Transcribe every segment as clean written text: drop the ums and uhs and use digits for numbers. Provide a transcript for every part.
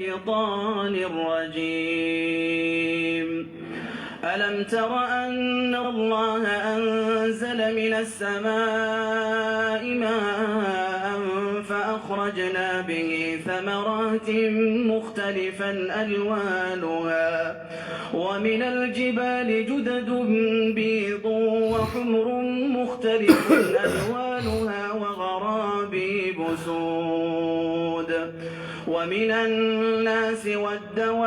الشيطان الرجيم. ألم تر أن الله أنزل من السماء ماء فأخرجنا به ثمرات مختلفا ألوانها ومن الجبال جدد بيض وحمر مختلف ألوانها وغرابيب سود ومن الناس والدواب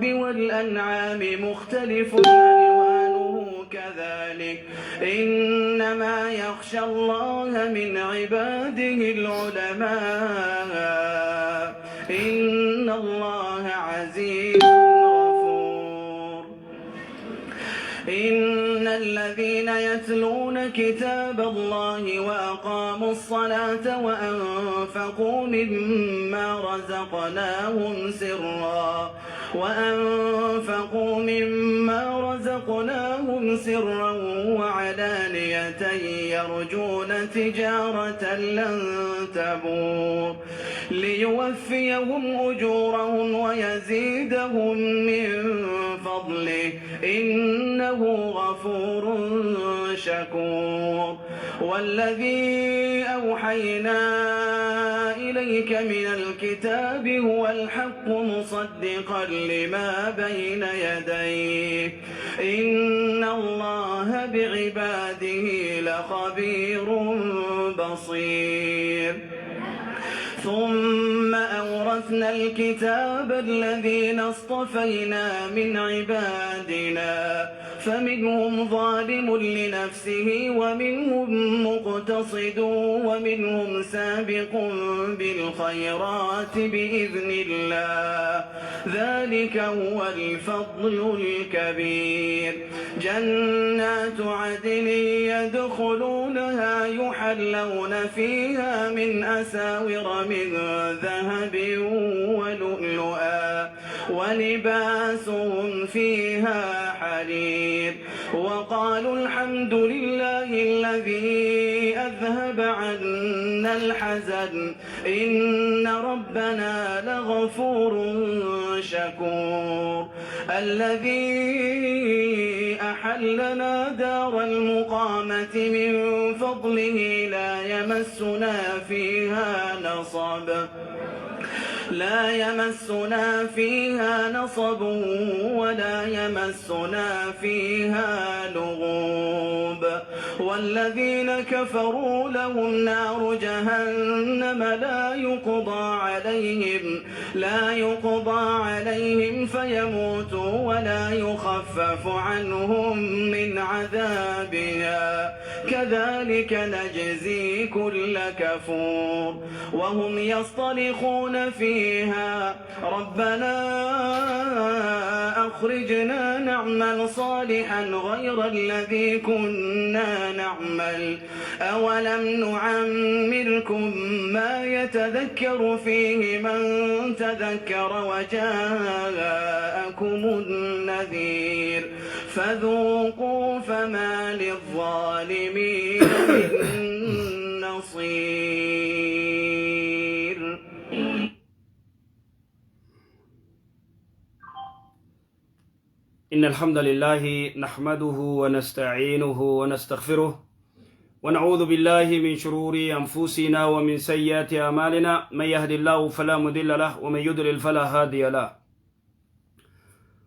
والأنعام مختلف ألوانه كذلك إنما يخشى الله من عباده العلماء إن الله عزيز غفور. إن الذين يتلون كتاب الله وأقاموا الصلاة وأنفقوا مما رزقناهم سرا وعلانية يرجون تجارة لن تبور ليوفيهم أجورهم ويزيدهم من فضله إنه غفور شكور. والذي أوحينا إليك من الكتاب هو الحق مصدقا لما بين يديه إن الله بعباده لخبير بصير. ثم أورثنا الكتاب الذين اصطفينا من عبادنا فمنهم ظالم لنفسه ومنهم مقتصد ومنهم سابق بالخيرات بإذن الله ذلك هو الفضل الكبير. جنات عدن يدخلونها يحلون فيها من أساور من ذهب ولؤلؤا ولباسهم فيها حرير. وقالوا الحمد لله الذي أذهب عنا الحزن إن ربنا لغفور شكور. الذي أحلنا دار المقامة من فضله لا يمسنا فيها نصب ولا يمسنا فيها لغوب. والذين كفروا لهم نار جهنم لا يقضى عليهم فيموتوا ولا يخفف عنهم من عذابها كذلك نجزي كل كفور. وهم يصطرخون فيها ربنا أخرجنا نعمل صالحا غير الذي كنا نعمل أولم نعمركم ما يتذكر فيه من تذكر وجاءكم النذير فذوقوا فما للظالمين من نصير. إن الحمد لله نحمده ونستعينه ونستغفره ونعوذ بالله من شرور أنفسنا ومن سيئات أعمالنا، من يهد الله فلا مضل له ومن يضلل فلا هادي له،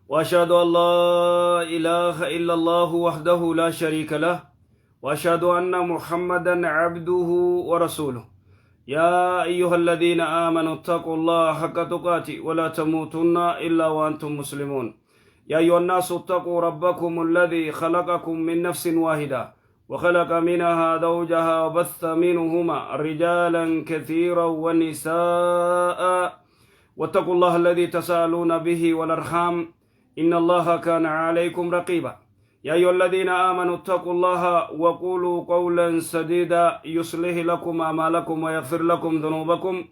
وأشهد أن لا إله إلا الله وحده لا شريك له، وأشهد أن محمدا عبده ورسوله. يا أيها الذين آمنوا اتقوا الله حق تقاته ولا تموتن إلا وأنتم مسلمون. يا أيها الناس اتقوا ربكم الذي خلقكم من نفس واحدة وخلق منها زوجها وبث منهما رجالا كثيرا ونساء، واتقوا الله الذي تساءلون به والأرحام إن الله كان عليكم رقيبا. يا أيها الذين آمنوا اتقوا الله وقولوا قولا سديدا يصلح لكم أعمالكم ويغفر لكم ذنوبكم،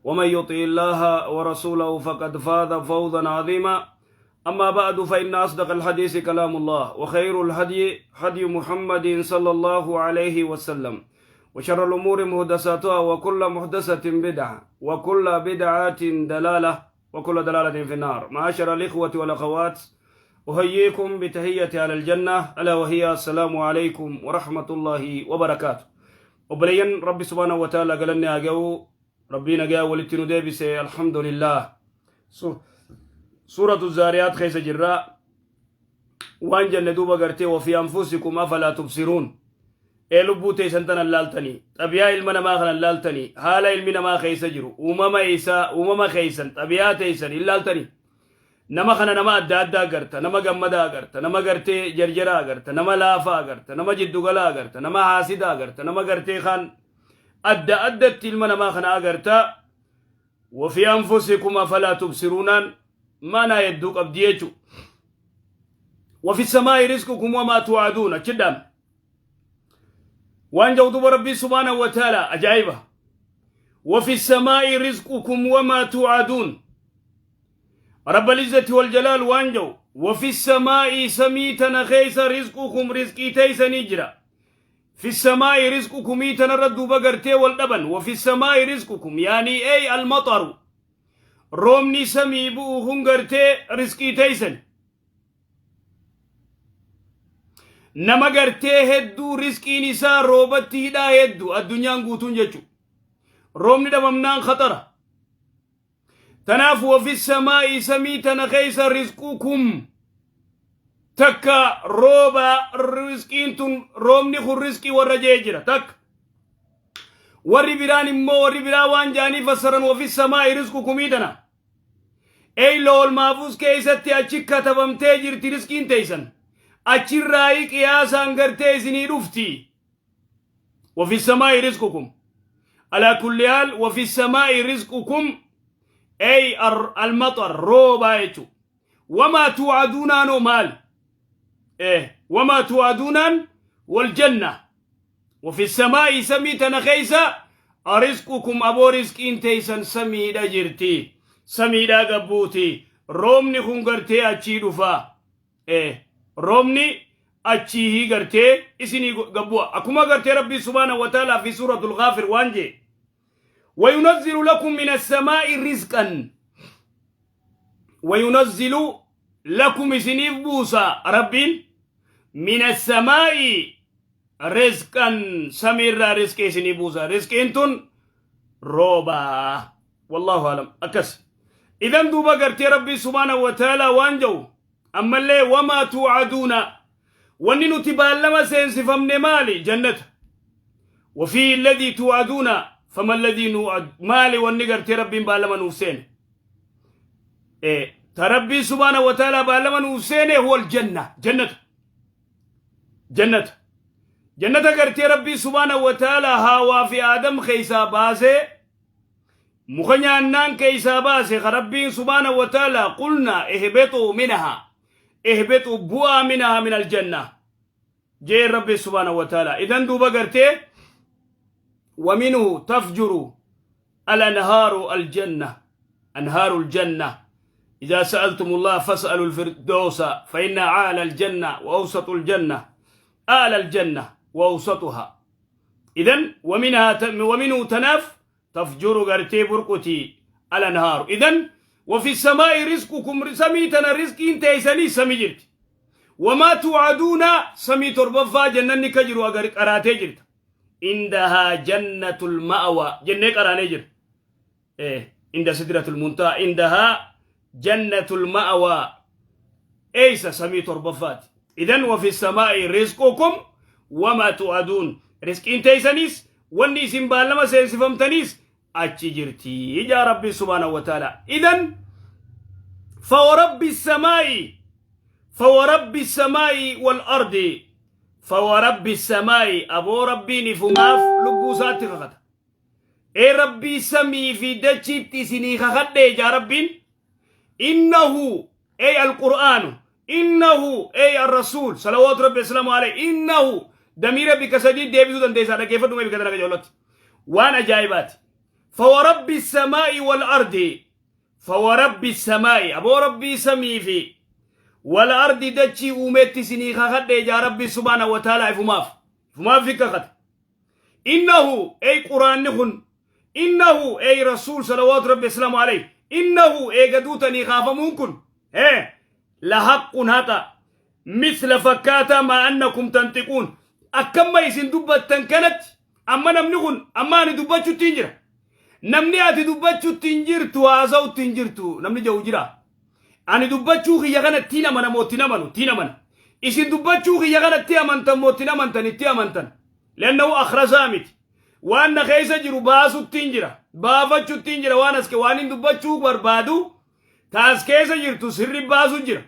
ومن يطع الله ورسوله فقد فاز فوزا عظيما. أما بعد، فإن أصدق الحديث كلام الله، وخير الهدي هدي محمد صلى الله عليه وسلم، وشر الأمور محدثاتها، وكل محدثة بدعة. وكل بدعة دلالة وكل دلالة في النار. معاشر الإخوة والأخوات، أحييكم بتحية أهل الجنة، ألا وهي السلام عليكم ورحمة الله وبركاته. Obboleeyyan Rabbi subhaanahu wa ta'ala galanni haa ga'u. Rabbii nagaa walitti nu deebise, alhamdulillah. Suuratu Zaariyaat keessa jirra. Waan jenne duuba gartee وفي أنفسكم أفلا تبصرون. Ee lubbuu teessan tanan laaltanii, xabiyaa ilma namaa kanan laaltanii, haala ilmi namaa keessa jiru, uumama isaa, uumama keessan, xabiyaa teessan hin laaltanii. Nama kana nama adda addaa agarta, nama gammadaa agarta, nama gartee jarjaraa agarta, nama laafaa agarta, nama jiddugalaa agarta, nama haasidaa agarta, nama gartee kaan adda addatti ilma namaa kana agarta. وفي أنفسكم أفلا تبصرون maanaa hedduu qabdi jechuu. وفي السماء رزقكم وما توعدون achidhaan waan jedhu duba Rabbii subhaanahu wa ta'ala ajaa'iba. وفي السماء رزقكم وما توعدون. رب العزة والجلال waan jedhu: وفي السماء samii tana keessa رزقكم rizqii teeysanii jira. في السماء رزقكم tana irra duuba gartee wal dhaban. وفي السماء رزقكم يعني أي المطر, roobni samii bu'u kun gartee rizqii teeysan. Nama gartee hedduu rizqiin isaa roobatti hidhaa hedduu addunyaan guutuun jechu. Roobni dhabamnaan khaxara. Tanaaf وفي السماء samii tana keessa رزقكم takka rooba rizqiin tun, roobni kun rizqii warra jee jira takka. Warri biraan immoo, warri biraa waan jaanii fassaran: وفي السماء رزقكم tana ey lool maafuus keessatti achi katabamtee jirti rizqiin teeysan, achirraayi qiyaasaan gartee isinii dhufti. وفي السماء رزقكم. على كل حال وفي السماء رزقكم أي المطر, rooba jechu. وما توعدون anoo maal? إيه, وما توعدون والجنة. وفي السماء samii tana keessa رزقكم aboo rizqiin teeysan samiidha jirti, samiidha gabbuuti. Roobni kun gartee achii dhufa. Eh, roobni achii gartee isinii gabbu'a. Akkuma gartee Rabbii subhaanahu wa ta'ala fi suuratul Ghaafir waan jee: وينزل لكم من السماء رزقا. وينزل لكم isiniif buusa Rabbiin من السماء رزقا, samiirraa rizqii isinii buusa. Rizqiin tun rooba, والله أعلم. Akkas idan duuba gartee Rabbii subhaanahu wa ta'ala waan jedhu ammallee: وما توعدون, wanni nuti baallama seensifamne maali? Jannata. وفي الذي توعدون فما الذي نوعد? Maali wanni gartee Rabbiin baallama nuuf seene? Ta Rabbii subhaanahu wa ta'ala baallama nuuf seene هو الجنة, jannata, jannata, jannata gartee Rabbii subhaanahu wa ta'ala Haawaa fi Aadam keeysaa baasee, muka nyaannaan keeysaa baase, ka Rabbiin subhaanahu wa ta'ala قلنا اهبطوا منها, اهبطوا bu'aa, منها من الجنة jee Rabbi subhaanahu wa ta'ala. Idan duuba gartee ومنه تفجر الأنهار الجنة, أنهار الجنة. إذا سألتم الله فاسألوا الفردوس فإن أعلى الجنة وأوسط الجنة, أعلى الجنة وأوسطها. إذن ومنها ومنه تناف تفجر gartee burquti الأنهار. إذن وفي السماء رزقكم, samii tana rizqiin teeysanii samii jirti. وما توعدون samii torbaffaa jannanni ka jiru agar qaraatee jirta. عندها جنة المأوى jennee qaraanee jira. عند سدرة المنتهى عندها جنة المأوى. Eeysa? Samii torbaffaati. إذن وفي السماء رزقكم وما توعدون, rizqiin teeysaniis wanni isin baallama seensifamtaniis achi jirti ijaa Rabbi subhaanahu wa ta'ala. إذن فورب السماء, فورب السماء والأرض, فورب السماء aboo Rabbiin ifumaaf lubbuu isaatti kakata. Ee Rabbii samii fi dachiitti isinii kakadhe ijaa Rabbiin. إنه أي القرآن, إنه أي الرسول صلوات ربي وسلامه عليه. إنه damiira bika sadii deebisuu dandeessaa, dhaggeeffadhu bika tana qajeellotti waan ajaa'ibaati. فورب السماء والأرض, فورب السماء aboo Rabbii samii fi والأرض dachii uumetti isinii kakadhe ijaa Rabbi subhaanahu wa ta'ala ifumaaf ifumaaf fi kakate. إنه أي quraanni kun Innahu ey rasuul salawaatu rabbi islaamu alayhi innahu eega duutanii kaafamuun kun la haqqun haqa misla fakkaataa maa annakum tanxiquun akkamma isin dubbattan kanatti. Amma namni kun amma ani dubbachutti hin jira, namni ati dubbachutti hin jirtu, haasa'utti hin jirtu namni jedhu jira. Ani dubbachuu kiyya kanatti hin amana moo ittiin amanu? Ittiin amana. Isin dubbachuu kiyya kanatti amantan moo ittiin amantan? Itti amantan. Leannahu akhrasaa miti, waan na keessa jiru baasutti hin jira, baafachutti hin jira. Waan as waan hin dubbachuu barbaadu taas keessa jirtu sirri baasu jira.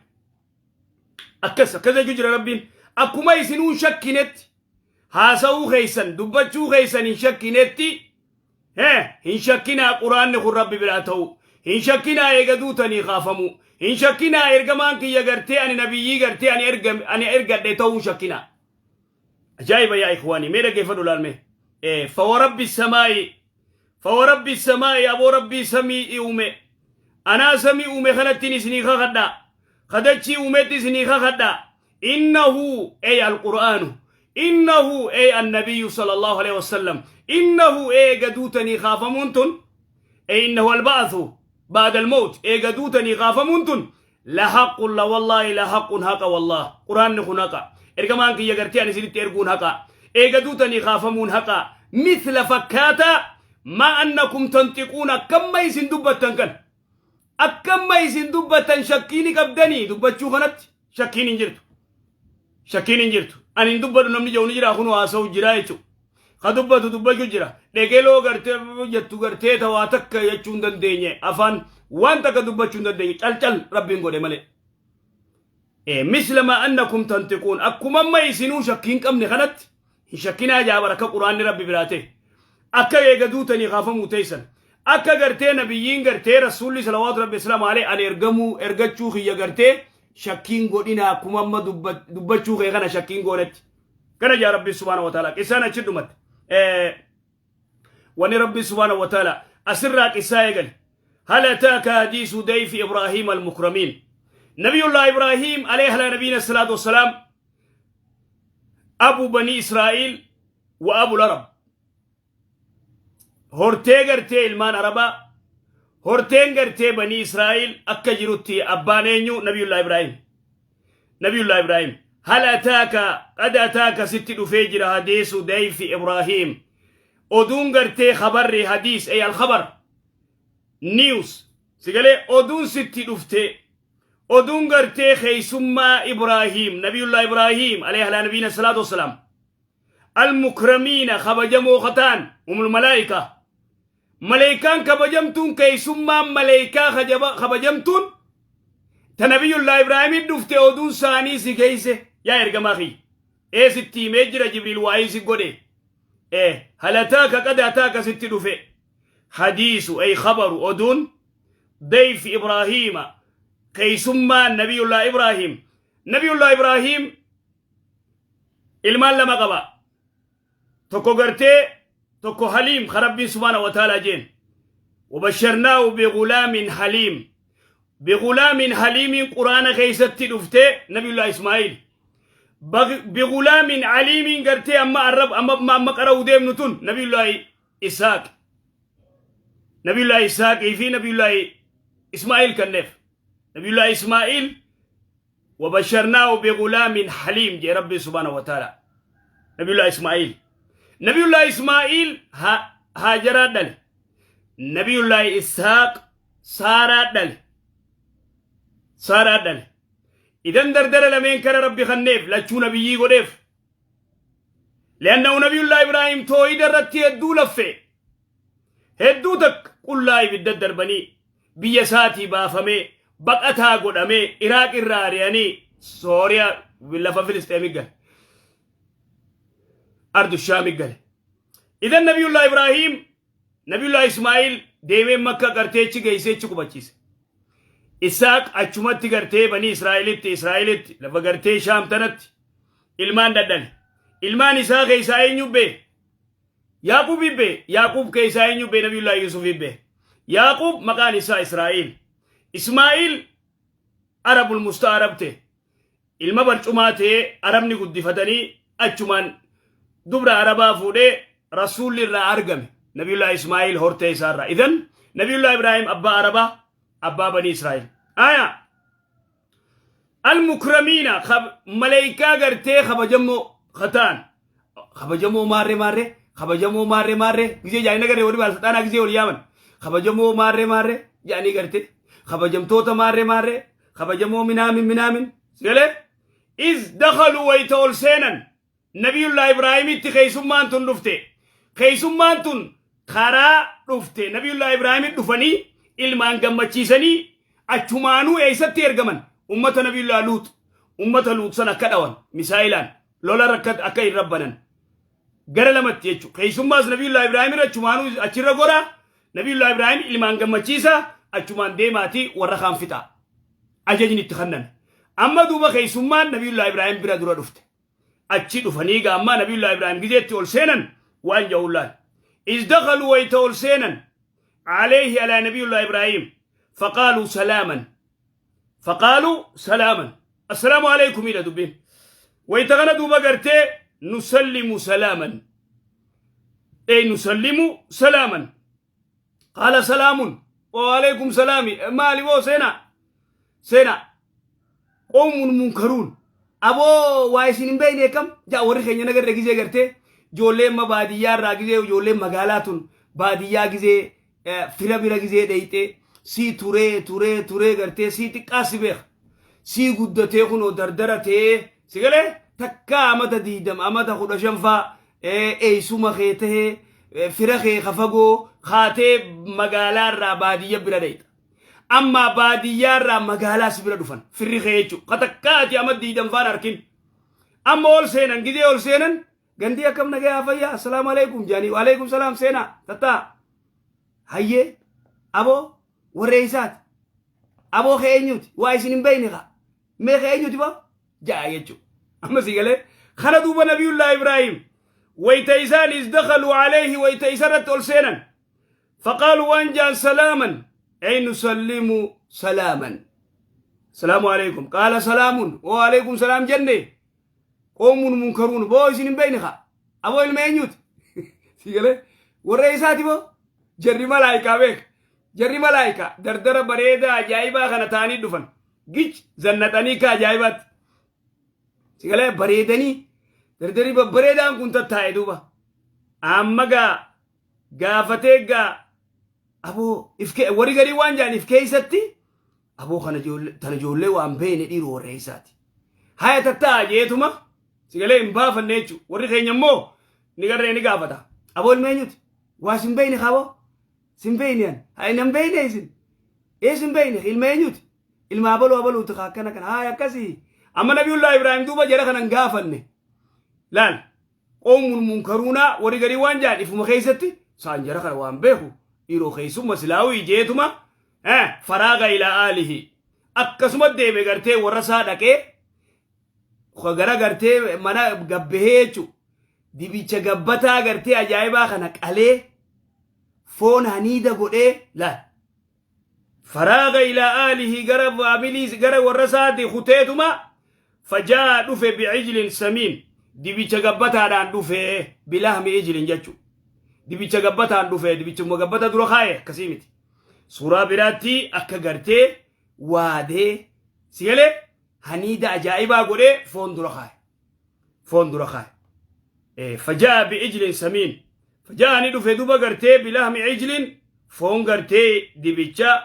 Akkas akkas jechuu jira Rabbiin. Akkuma isinuu shakkinetti, haasa'uu keessan, dubbachuu keessan hin shakkinetti, hin shakkinaa Quraanni kun Rabbi biraa ta'u, hin shakkinaa eega duutanii kaafamu, hin shakkinaa ergamaan kiyya gartee ani nabiyyii gartee ani erga ani ergadhe ta'uu hin shakkinaa. Ajaa'iba yaa ikhwaanii, mee dhaggeeffadhu laalme. Fawarabbi samaa'i, fawarabbi samaa'i, aboo Rabbii samii uume, anaa samii uume kanattiin isinii kakadha, kadachii uumetti isinii kakadha. Innahu ay alqur'aanu, innahu ay annabiyyu sallallahu alaihi wasallam, innahu eega duutanii kaafamuun tun, ay innahu alba'athu ba'da almawt, eega duutanii kaafamuun tun la haqqun, la wallaahi la haqqun, haqa wallah. Quraanni kun haqa, ergamaan kiyya gartee ani isinitti erguun haqa, eega duutanii kaafamuun haqa. Mithla fakkaataa maa annakum tanxiquun, akkamma isin dubbattan kan, akkamma isin dubbattan shakkiini qabdanii dubbachuu kanatti shakkiin hin jirtu, shakkiin hin jirtu. Ani hin dubbadhu namni jedhu ni jira. Kun haasa'u jira jechuudha. Ka dubbatu dubbachuu jira. Dhegeloo gartee jettu gartee tawaa takka jechuu hin dandeenye, afaan waan takka dubbachuu hin dandeenye, calcal Rabbiin godhe malee. Misla maa annakum tantiquun, akkuma amma isinuu shakkii hin qabne kanatti hin shakkinaa jaabar akka Quraanni Rabbi biraa ta'e, akka eega duutanii kaafamuu teessan, akka gartee nabiyyiin gartee rasuulli salawaatu rabbi islaamu alayhi ani ergamuu ergachuu kiyya gartee shakkiin godhina, akkuma amma dubbachuu kee kana shakkiin goonetti. Kana jaa Rabbi subhaanahu wa ta'ala. Qissaan achi dhumatte. Wani Rabbi subhaanahu wa ta'ala asirraa qissaa eegale. Hal ataaka hadiisu dayfi Ibraahiim almukramiin. Nabiyullah Ibraahiim alayhi ala nabiyina salaatu wassalaam, abu bani Israa'iil wa abu Arab. Hortee gartee ilmaan Arabaa, horteen gartee banii Israa'iil akka jirutti abbaan eenyu? Nabiyullah Ibraahim. Nabiyullah Ibraahim. Hal ataaka, qad ataaka, sitti dhufee jira, hadiisu dayfi Ibraahim. Oduun gartee khabarri hadiis ay alkhabar, news sigalee, oduun sitti dhufte, oduun gartee keessummaa Ibraahim, Nabiyullah Ibraahim alayhi ala nabiyina salaatu wassalaam, almukramiina, kabajamoo kataan, humul malaayika, maleekaan kabajamtuun, keessummaan maleekaa kabajamtuun ta Nabiyullah Ibraahimiin dhufte, oduun isaanii si keeyse yaa ergamaa kiyya. Ee, sitti himee jira Jibriil, waa'ee si godhe. Hal ataaka, qad ataaka, sitti dhufe, hadiisu ay khabaru, oduun dayfi Ibraahiima, keessummaan Nabiyullah Ibraahim. Nabiyullah Ibraahim ilmaan lama qaba. Tokko gartee tokko Haliim ka Rabbiin subhaana wa ta'ala jeen wabasharnaahu bigulaamin haliim. Bigulaamin haliimiin Quraana keessatti dhufte Nabiyullah Ismaa'il. Bigulaamin aliimiin gartee amma arrab amma amma qara'uu deemnu tun Nabiyullah Isaaq. Nabiyullah Isaaqii fi Nabiyullah Ismaa'il kanneef. Nabiyullah Ismaa'il wabasharnaahu bigulaamin haliim jee Rabbiin subhaana wa ta'ala. Nabiyullah Ismaa'il. Nabiyullah Ismaa'il Haajaraa dhale. Nabiyullah Isaaq Saaraa dhale. Saaraa dhale. Idan dardara lameen kana Rabbi kanneef, lachuu nabiyyii godheef. Li'annahu Nabiyullah Ibraahim toohida irratti hedduu laffe. Hedduu takka qullaa ibidda darbanii, biyya isaatii baafamee, baqataa godhamee, Iraaq irraa ari'anii Sooriyaa lafa Filisxeemi gale. Ardu Shaami gale. Idan Nabiyullah Ibraahim Nabiyullah Ismaa'il deemee Makka gartee achi geessee achi qubachiise. Isaaq achumatti gartee banii Israa'elitti lafa gartee Shaam tanatti ilmaan dhadhale. Ilmaan isaa keessaa eenyu bee? Yaaqub bee. Yaaqub keessaa eenyu bee? Nabiyullah Yusuf bee. Yaaqub maqaan isaa Israa'el. Ismaa'il Arabul musta'arab ta'e. Ilma barcumaa ta'ee Arabni guddifatanii achumaan dubra Arabaa fuudhee rasuulli irraa argame. Nabiyullah Ismaa'il hortee isaarraa. Idan Nabiyullah Ibraahim abbaa Arabaa, abbaa Banii Israa'il. Aya. Almukramiina maleykaa gartee kabajamoo kataan kabajamoo maarree maarree kabajamoo maarree maarree gizee jaanii nagarree warri baalsaxaanaa gizee wal yaaman kabajamoo maarree maarree jaanii gartee kabajamtoota maarree maarree kabajamoo minaamin minaamin sigalee iz dakhaluu wayta ol seenan Nabiyullah Ibraahimitti keessummaan tun dhufte. Keessummaan tun karaa dhufte. Nabiyullah Ibraahimitti dhufanii ilmaan gammachiisanii achumaanuu eessatti ergaman? Ummata Nabiyullah Luut. Ummata Luut san akka dhawan misaayilaan lola akka hin rabbanan. Gara lamatti jechuudha. Keessummaas Nabiyullah Ibraahim irra achumaanuu achirra goraa. Nabiyullah Ibraahim ilmaan gammachiisa achumaan deemaatii warra kaan fixaa. Ajajni itti kenname. Amma duuba keessummaan Nabiyullah Ibraahim bira dura dhufte. Achi dhufanii egaa ammaa Nabiyullaa Ibraahim gizeetti ol seenan waan ja'uun laal. Iz dakhaluu wayta ol seenan alayhi alaa Nabiyullaa Ibraahim faqaaluu salaaman faqaaluu salaaman assalaamu alaykum ila dubbiin wayta kana duuba gartee nusallimu salaaman ey nusallimu salaaman qaala salaamun wa alaykum salaami maali boo seenaa seenaa qawmun munkaruun aboo waa isin hin beekne akkam jaa warri keenya nagarre gizee gartee ijoollee amma baadiyyaa irraa gizee ijoollee magaalaa tun baadiyyaa gizee fira bira gizee dheeyxee sii turee turee turee gartee sii xiqqaa si beeka sii guddatee kunoo dardara ta'ee si galee takkaa amata 20 amata 15 faa eeysuma kee tahee fira kee ka fagoo kaatee magaalaa irraa baadiyya bira dheeyxa. Ammaa baadiyyaa irraa magaalaa si bira dhufan firri kee jechuudha. Ka takkaa ati amma 20 faan arkin. Amma ol seenan gizee ol seenan gandii akkam nagayaa fayyaa assalaamu alaikum jaanii waalaikum salaam seenaa tattaa. Hayyee aboo warra eessaati? Aboo kee eenyuti? Waa isin hin beekne kaa. Mee kee eenyuti boo? Ja'a jechuudha. Amma si galee kana duuba Nabiyullaa Ibraahim wayta isaan is dakhaluu alayhi wayta isarratti ol seenan faqaaluu waan ja'an salaaman ay nusallimu salaaman salaamu alaykum qaala salaamun wa alaykum salaam jenne qoomun munkaruun boo isin hin beekne kaa aboo ilma eenyuti si galee warra isaati boo jarri malaayikaa beek jarri malaayikaa dardara bareedaa ajaa'ibaa kana ta'anii dhufan Gic zannaxanii akka ajaa'ibaatti. Sigalee bareedanii dardarri babbareedaan kun tattaa'e duuba. Amma gaa gaafatee gaa aboo if warri garii waan jedhan if keessatti aboo kana ijoollee tana ijoollee waan beekne dhiiru warra eessaati. Haya tattaa'a jeetuma sigalee hin baafanne jechuudha. Warri keenya immoo ni garree ni gaafata. Aboo ilma eenyuti? Waa sin beekne kaaboo? Sin beekne an. Haya nan beekne isin. Ee sin beekne ilma eenyuti? Ilma abaluu abaluuti kaa akkana kana haaya akkasii. Amma Nabiyullaa Ibraahim duuba jara kana hin gaafanne. Laal qoomun munkaruunaa warri garii waan jedhan ifuma keessatti saan jara kana waan beeku dhiiroo keessumma silaawii jeetuma faraaga ilaa aalihi akkasuma deeme gartee warra isaa dhaqee gara gartee mana gabbahee jechuudha. Dibicha gabbataa gartee ajaa'ibaa kana qalee foon haniida godhee laal. Faraaga ilaa aalihi gara faamilii gara warra isaati kuteetuma fajaa dhufe bicijlin samiin dibicha gabbataadhaan dhufe bilahmi ijlin jechu dibicha gabbataan dhufe dibichuma gabbata dura kaaye akkasii miti suuraa biraatti akka gartee waadee sigalee haniida ajaa'ibaa godhee foon dura kaaye foon dura kaaye fajaa bicijlin samiin fajaa ni dhufe duba gartee bilahmi ijlin foon gartee dibicha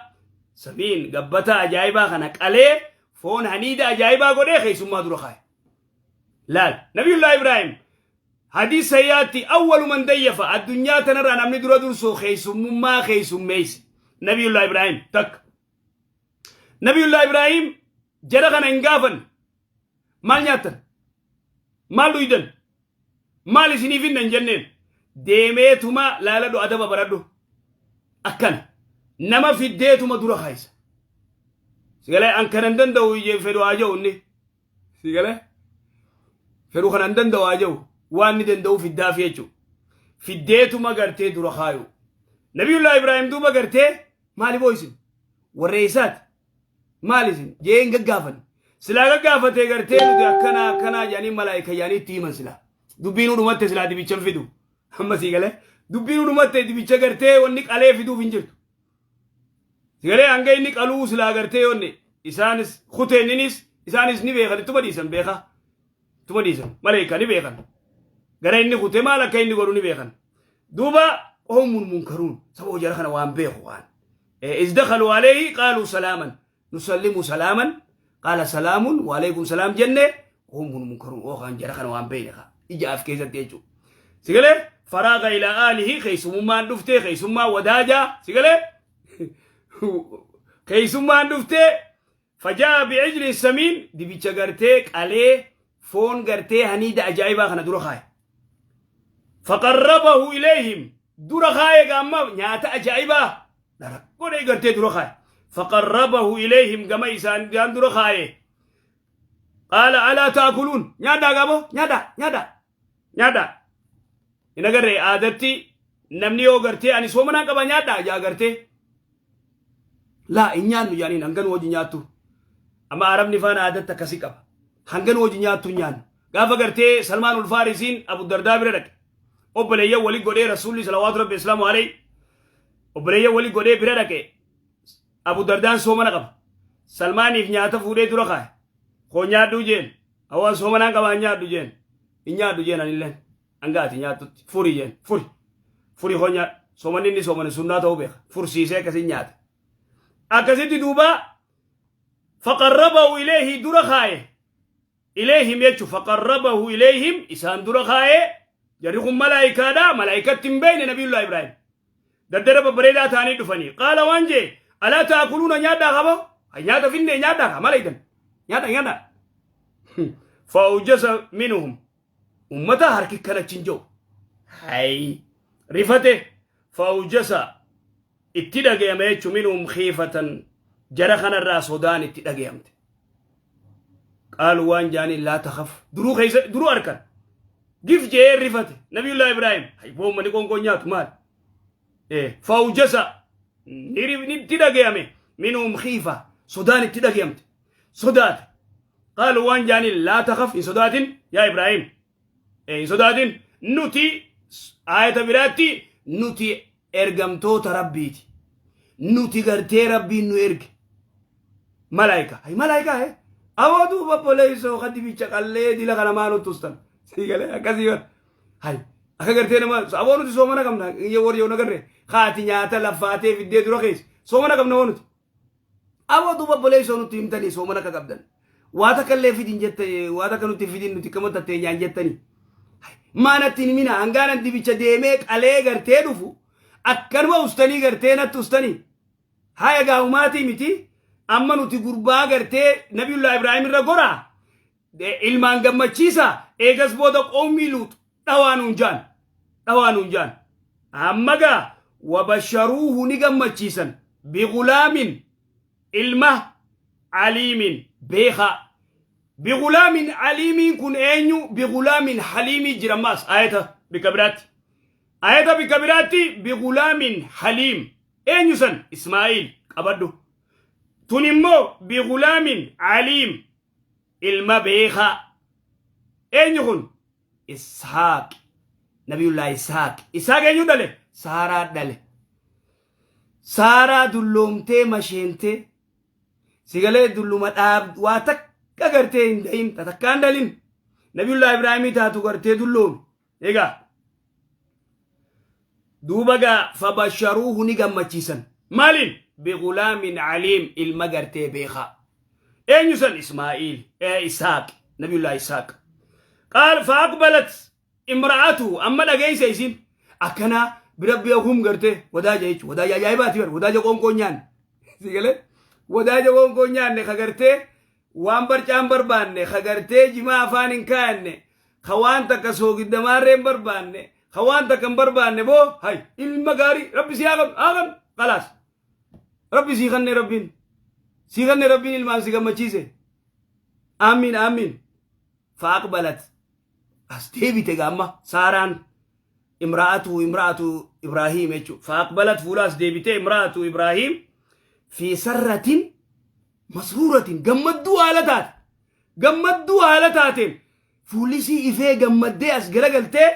samiin gabbata ajaa'ibaa kana qalee foon haniida ajaa'ibaa godhee keessummaa dura kaaye laal Nabiyullaa Ibraahim hadiis sayyaatti awwalu man dayyafa addunyaa tanarraa namni dura dursoo keessummummaa keessummeesse Nabiyullaa Ibraahim takka Nabiyullaa Ibraahim jara kana hin gaafanne maal nyaattan maal dhuydan maal isiniif hinna hin jenneen deemeetuma laaladhu adaba baradhu akkana nama fiddeetuma dura kaaysa sigalee an kanan danda'u fedhu haa jedhu inni sigalee fedhu kanan danda'u haa jedhu waan inni danda'u fiddaafi jechuudha fiddeetuma gartee dura kaayu Nabiyullaa Ibraahim duuba gartee maali boo isin warra eessaati maal isin jee hin gaggaafanne silaa gaggaafatee gartee nuti akkanaa akkanaa jedhanii malaayika jedhanii itti himan silaa dubbiin dhumatte silaa dibichan fidu amma sii galee Dubbiin dhumatte dibicha gartee wanni qalee fiduuf hin jirtu. Sigalee hanga inni qaluu silaa gartee wanni isaanis kuteeninis isaanis ni beekan ittuma dhiisan beeka. Ittuma dhiisan maleekaa ni beekan. Gara inni kute maal akka inni godhu ni beekan. Duuba qawmun munkaruun saba jara kana waan beeku waan. إذ دخلوا عليه قالوا سلاما نسلم سلاما قال سلام وعليكم سلام جنة قوم منكرون وخان جرى kana waan beekne ija af keessatti jechuudha. Sigalee فراغ إلى أهله keessummaan dhuftee keessummaa wadaajaa sigalee keessummaan dhuftee فجاء بعجل سمين dibicha gartee qalee foon gartee haniida ajaa'ibaa kana dura kaaye. فقربه إليهم dura kaaye gaamma nyaata ajaa'ibaa godhee gartee dura kaaye. فقربه إليهم gama isaan dura kaaye. قال ألا تأكلون nyaadhaa gaaboo nyaadhaa nyaadhaa nyaadhaa. Hin agarree aadatti namni yoo gartee ani soomanaan qaba nyaadhaa jaa gartee. Laa hin nyaannu jaaniin hangan hojii nyaattu. Amma arabni faana aadatti akkasii qaba. Hangan hojii nyaattu nyaannu. Gaafa gartee Salmaan Ulfaarisiin Abu Dardaa bira dhaqe. Obboleeyyan walii godhee Rasuulli صلوات ربي وسلامه عليه. Obboleeyyan walii godhee bira dhaqe. Abu Dardaan soomana qaba. Salmaaniif nyaata fuudhee dura kaaye. Koo nyaadhu jeen. Hawaan soomanaan qabaa nyaadhu jeen. Hin nyaadhu jeen anilleen. Hangaati nyaattutti. Furi jeen. Furi. Furi koo nyaadhu. Soomanni inni soomane sunnaa ta'uu beeka. Fursiisee akkasiin nyaata. Akkasitti duuba فقربه إليه dura kaaye. إليهم jechu فقربه إليهم isaan dura kaaye. Jarri kun malaayikaadha. Malaayikatti hin beekne Nabiyullah Ibraahim. Daddara babbareedaa ta'anii dhufanii. قال waan jee ألا تأكلون nyaadhaa qaba. Nyaata finne nyaadhaa qaba malaydan. Nyaadha nyaadha. فأوجس منهم. Ummata harki kana hin jiru. Hay rifate فأوجس itti dhagayame jechuun منهم خيفة jara kanarraa sodaan itti dhagayamte. قالوا waan jaaniin لا تخف duruu keessa duruu harkan. Gif jee rifate Nabiyullah Ibraahim. Hay boomani qoonqoo nyaatu maal? فأوجس itti dhagayame منهم خيفة sodaan itti dhagayamte. Sodaate. قالوا waan jaaniin لا تخف hin sodaatin yaa Ibraahim. Hin sodaatin nuti ayata biraatti nuti ergamtoota rabbiiti. Nuti gartee rabbiin nu erge. Malaayika. Hay malaayika he. Aboo duuba obboleessoo ka dibicha qallee dila kana maa nutti ustan. Siigalee akkasii yoo. Hay akka gartee nama aboo nuti soomana qabna warri yoo nagarre haati nyaata laffaatee fiddee dura keessa soomana qabna hoo nuti. Aboo duuba obboleessoo nutti himtanii soomana akka qabdan. Waa takka illee fidin jette waa takka nutti fidin nuti kama tattee nyaan jettanii. Maanatti hin himina hangaanan dibicha deemee qalee gartee dhufu akkanuma ustanii gartee natti ustanii. Haya gaa'umaatii miti amma nuti gurbaa gartee Nabiyullah Ibraahim irra goraa ilmaan gammachiisa eegas booda qoomii luut dhawaa nuun jaan dhawaa nuun jaan amma gaa وبشروه ni gammachiisan بغلام ilma عليم beekaa بغلام عليم kun eenyu بغلام حليم jirammaas ayata bikka biraatti ayata bikka biraatti بغلام حليم eenyu san Ismaa'iil qabadhu tun immoo بغلام عليم ilma beekaa eenyu kun Ishaaq Nabiyullah Ishaaq Ishaaq eenyu dhale Saaraa dhale Saaraa dulloomtee masheentee sigalee dulluma dhaab waa takka gartee hin dahin takkaan dhalin Nabiyullah Ibraahimii taatu gartee dulloome egaa duuba gaa فبشروه ni gammachiisan maaliin بغلام عليم ilma gartee beekaa eenyu san Ismaa'iil Ishaaq Nabiyullah Ishaaq قال فأقبلت امرأته amma dhageeyse isin akkana bira beekum gartee wadaaja jechuun wadaaja ajaa'ibaati bar wadaaja qoonqoo nyaanne sigalee wadaaja qoonqoo nyaanne ka gartee waan barcaan barbaanne ka gartee jimaa afaan hin kaayanne ka waan takka soogiddamaarree hin barbaanne ka waan takka hin barbaanne boo hay ilma gaarii rabbi si haa qabnu haa qabnu خلاص rabbi sii kanne rabbiin sii kanne rabbiin ilmaan si gammachiise amiin amiin فأقبلت as deebite gaamma saaraan امرأته امرأة إبراهيم jechuudha فأقبلت fuula as deebite امرأة إبراهيم في صرة مسرورة gammadduu haala taate gammadduu haala taateen fuullisii ifee gammaddee as garagaltee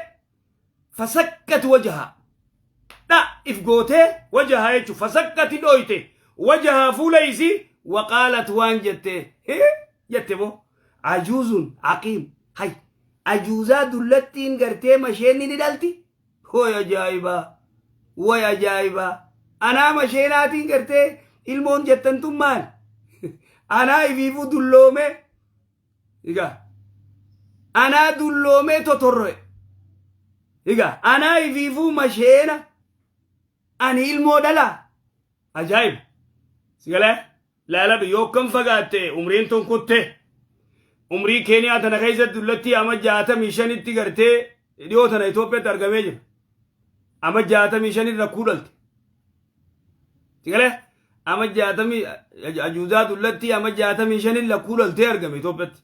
فصكت وجهها Dha if gootee wajahaa jechuun fasakkati dhooyte wajahaa fuula isii waqaalat waan jette jette boo ajuuzun aqiim hay ajuuzaa dullattiin gartee masheenni ni dhalti way ajaa'ibaa way ajaa'ibaa anaa masheenaatiin gartee ilmoon jettan tun maal anaa ifiifuu dulloomee Egaa anaa dulloomee totorro'e. Egaa anaa ifiifuu masheena ani ilmoo dhalaa. Ajaa'iba. Sigalee laaladhu yoo akkam fagaatte umriin tun kutte. Umrii Keeniyaa tana keessatti dullattii ama 65tti gartee dhiyoo tana Itoophiyaatti argamee jira. Ama 65 rakkuu dhalte. Sigalee ama jaatamii ajuuzaa dullattii ama 65 lakkuu dhaltee argame Itoophiyaatti.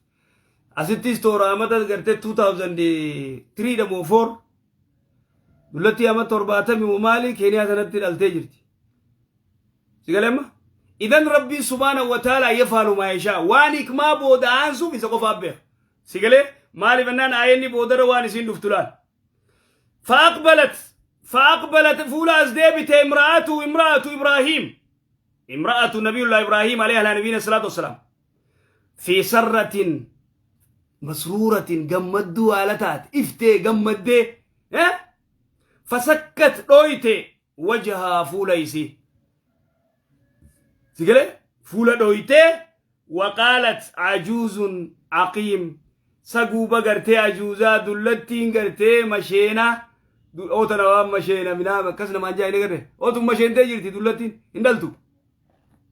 Asittis toora amata gartee 2003 dha moo 4 dullattii ama 70 moo maali Keeniyaa sanatti dhaltee jirti. Sigalee amma? Idan Rabbiin subhaanahu wa ta'ala yafaalu maa yashaa waan hikmaa booda aansuuf isa qofaaf beeka. Sigalee maaliif ennaan aayenni boodarra waan isiin dhuftu laal. فأقبلت فأقبلت فولا أزديبت امرأة إبراهيم امرأة نبي الله إبراهيم عليه على نبينا الصلاة والسلام في سرة مسرورة جمدوا على تات افتي جمدي ها فسكت رويتي وجهها فوليسي سيقولي فولا رويتي وقالت عجوز عقيم Saguuba gartee ajuuzaa dullattiin gartee masheena oota waan masheena minaama akkas namaan jaa hin agarre ootun masheentee jirti dullattiin hin dhaltu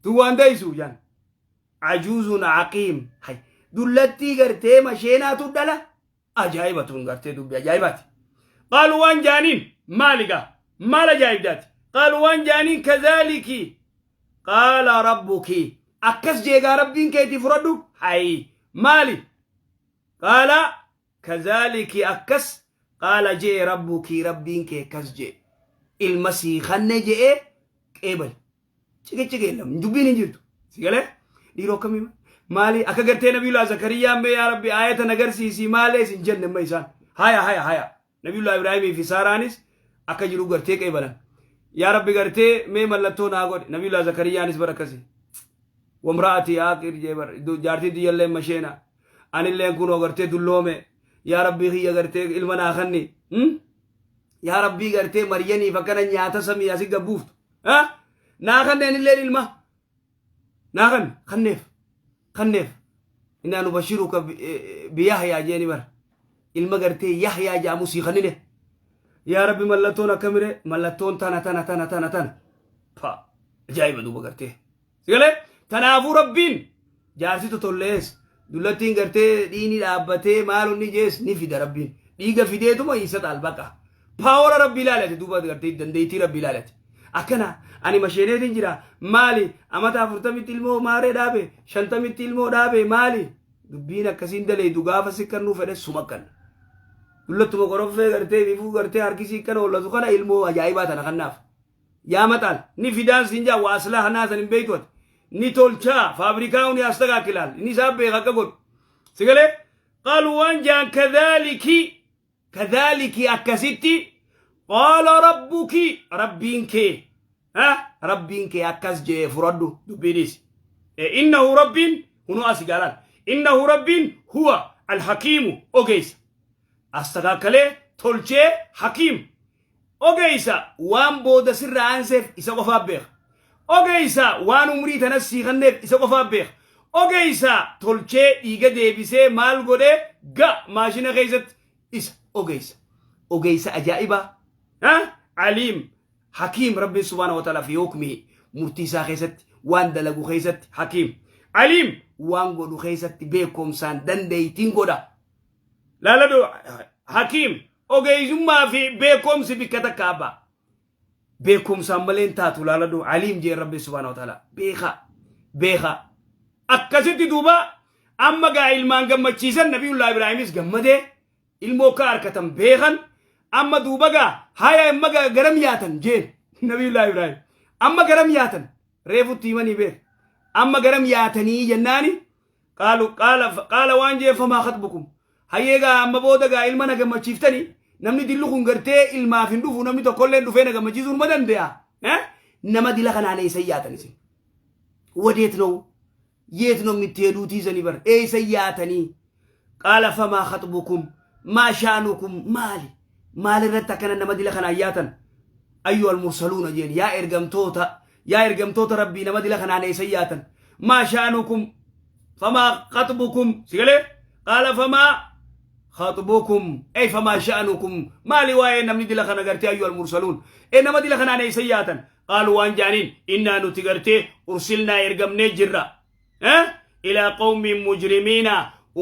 tun waan deessu jaan ajuuzun aqiim hay dullattii gartee masheenaatu dhala ajaa'iba tun gartee dubbi ajaa'ibaati qaalu waan jaaniin maaligaa maal ajaa'ibdaati qaalu waan jaaniin kazaaliki qaala rabbuki akkas jeegaa rabbiin keetii fudhadhu hay maali qaala kazaaliki akkas qaala jee rabbuki rabbiin kee akkas jee ilma sii kanne je'ee qeebali ciqicciqee lam dubbiin hin jirtu si galee dhiiroo akkamii maali akka gartee nabiyullah zakariyyaan mee yaa rabbi aayata nagarsiisii maalee isin jenne amma isaan haya haya haya Nabiyullah Ibraahimii fi Saaraanis akka jiru gartee qeebalan. Yaa Rabbi gartee mee mallattoo naa godhi. Nabiyullah Zakariyyaanis bara akkasi. Wamra'atii aaqir jee bar jaartiin tiyyallee masheena. Anilleen kunoo gartee dulloome. Yaa Rabbii kiyya gartee ilma naa kanni. Yaa Rabbii gartee Maryaniif akkana nyaata samii asi gabbuuftu. Naa kanneen illeen ilma. Naa kanni kanneef. Kanneef. Innaa nubashiruka biyahyaa jeeni bara. Ilma gartee Yahyaa jedhamu sii kannine. Yaa Rabbi mallattoon akkamire mallattoon tana tana tana tana tana. Pa ajaa'iba duuba gartee. Sigalee tanaafuu Rabbiin jaarsi totollees dullattiin gartee dhiini dhaabbatee maal inni jees ni fida Rabbiin. Dhiiga fideetuma isa xaal baqa. Paawara Rabbii ilaalate duuba gartee dandeettii Rabbii ilaalate. Akkana ani masheeneetiin jira maali amata 40tti ilmoo maaree dhaabe 50tti ilmoo dhaabe maali Dubbiin akkasiin daleeydu gaafa si kannuu fedhe suma kanna. Dullattuma qoroffee gartee bifuu gartee harki sii kana hollatu kana ilmoo ajaa'ibaa tana kannaaf. Yaa maxaal ni fidaan siin jaa waa aslaa hanaa san hin beeytu ati. Ni tolchaa faabrikaa uni astagaakilaal inni isaa beeka akka godhu. Sigalee qaaluu waan jaan kadhaaliki Kadhaaliki akkasitti qaala rabbuki rabbiin kee ha rabbiin kee akkas jee furadhu dubbiinis innahu rabbiin hunoo asi gaalaan innahu rabbiin huwa alhakiimu ogeessa astakaakalee tolchee hakiim ogeessa waan booda sirra aanseef isa qofaa beeka ogeessa waan umrii tanas sii kanneef isa qofaa beeka ogeessa tolchee dhiiga deebisee maal godhee ga maashina keessatti isa ogeessa ogeessa ajaa'ibaa ha aliim hakiim rabbiin subhaana wa ta'ala fi hukmihi murtii isaa keessatti waan dalagu keessatti hakiim aliim waan godhu keessatti beekumsaan dandeeytiin godha laaladhu hakiim ogeessummaa fi beekumsi bikka takka abbaa beekumsaan malee hin taatu laaladhu aliim jee rabbi subhaana wa ta'ala beekaa beekaa akkasitti duuba amma gaa ilmaan gammachiisan nabiyullaa ibraahimis gammadee ilmoo akka harkatan beekan amma duuba gaa haya amma gaa garam yaatan jeen nabiyullaa ibraahim amma garam yaatan reefutti himanii beek amma garam yaatanii jennaani qaalu qaala qaala waan jeen famaa khatbukum hayyee gaa amma booda gaa ilma na gammachiiftanii Namni dilli kun gartee ilmaaf hin dhufu namni tokkollee dhufee na gammachiisuu numa danda'a. Nama dila kanaan eessa yaatan isin? ወዴት ነው የት ነው የምትሄዱት? ይዘን ይበር eessa yaatanii? Qaala famaa khaxbukum maa shaanukum maali maalirratti akkana nama dila kanaan yaatan? Ayyuha almursaluuna jeen yaa ergamtoota yaa ergamtoota rabbii nama dila kanaan eessa yaatan? Maa shaanukum famaa khaxbukum sigalee qaala famaa khaxbukum ey famaa sha'anukum maali waa'ee namni dila kana gartee ayyuha almursaluun e nama dila kanaan eessa yaatan? Qaaluu waan jaaniin innaa nuti gartee ursilnaa ergamnee jirra ilaa qawmin mujrimiina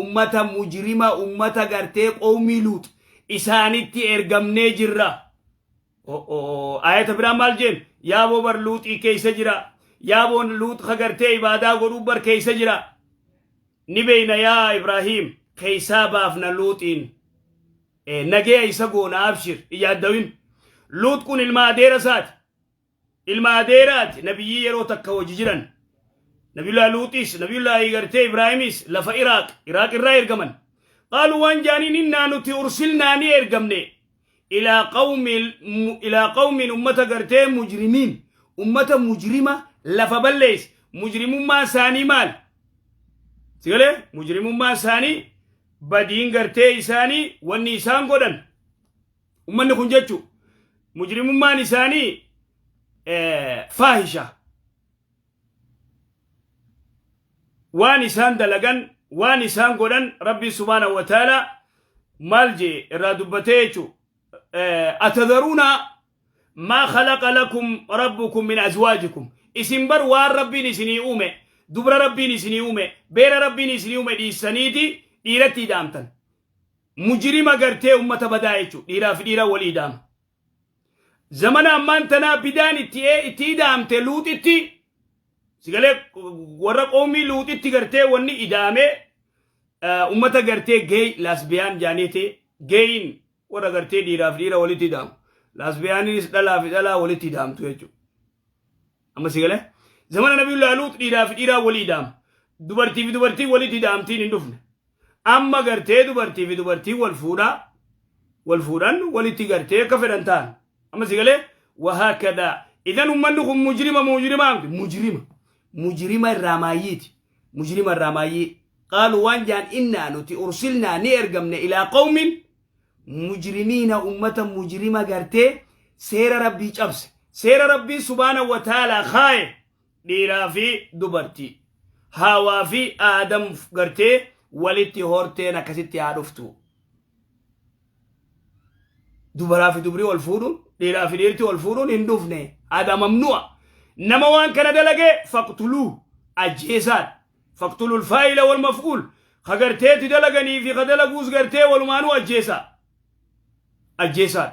ummata mujrima ummata gartee qawmii luut isaanitti ergamnee jirra. Ayata biraa maal jeen yaaboo bar luuxii keeysa jira yaaboon luux ka gartee ibaadaa godhuu bar keeysa jira ni beeyna yaa Ibraahiim keeysaa baafna luuxiin nagee isa goona abshir iyaaddawin luux kun ilma adeera isaati ilma adeeraati nabiyyii yeroo takka hojii jiran nabiyullaa luuxis nabiyullaahi gartee Ibraahimis lafa Iraaq Iraaq irraa ergaman. Qaaluu waan jaaniin innaa nuti ursilnaa ni ergamne ilaa qawmin ummata gartee mujrimiin ummata mujrima lafa balleeyse mujrimummaa isaanii maal sigalee mujrimummaa isaanii badiin gartee isaanii wanni isaan godhan ummanni kun jechu mujrimummaan isaanii faahisha waan isaan dalagan waan isaan godhan rabbi subhaanahu wa ta'ala maal jee irraa dubbatee jechu atadharuuna maa khalaqa lakum rabbukum min azwaajikum isin bar waan rabbiin isinii uume dubra rabbiin isinii uume beera rabbiin isinii uume dhiissaniiti dhiiratti ida'amtan mujrima gartee ummata badaa jechu dhiiraa fi dhiira walii ida'ama zamana ammaan tanaa bidaan itti ida'amte luuxitti sigalee warra qoomii luuxitti gartee wanni ida'ame ummata gartee gay lesbian jaaniiti gayin warra gartee dhiiraaf dhiira walitti ida'amu lesbianinis dhalaa fi dhalaa walitti ida'amtu jechuudha. Amma sigalee zamana nabiyullaa luux dhiiraa fi dhiiraa walii ida'amu dubartii fi dubartii walitti ida'amtiin hin dhufne amma gartee dubartii fi dubartii wal fuudhaa wal fuudhan walitti gartee akka fedhan ta'an amma sigalee wahaakadaa idan ummanni kun mujrima mujrimaa miti mujrima mujrima irraa maayyiiti mujrima irraa maayyii qaaluu waan jaan innaa nuti ursilnaa ni ergamne ilaa qawmin mujrimiina ummata mujrima gartee seera rabbii cabse seera rabbii subhaana wa ta'ala kaaye dhiiraa fi dubartii haawaa fi aadam gartee walitti horteen akkasitti haa dhuftu dubaraa fi dubrii wal fuudhuun dhiiraa fi dhiirti wal fuudhuun hin dhufne hada mamnu'a nama waan kana dalage faqtuluu ajjeesaan faqtuluu lfaa'ila wal maf'uul ka garteetti dalaganii fi ka dalaguus gartee walumaanuu ajjeesaa ajjeesaan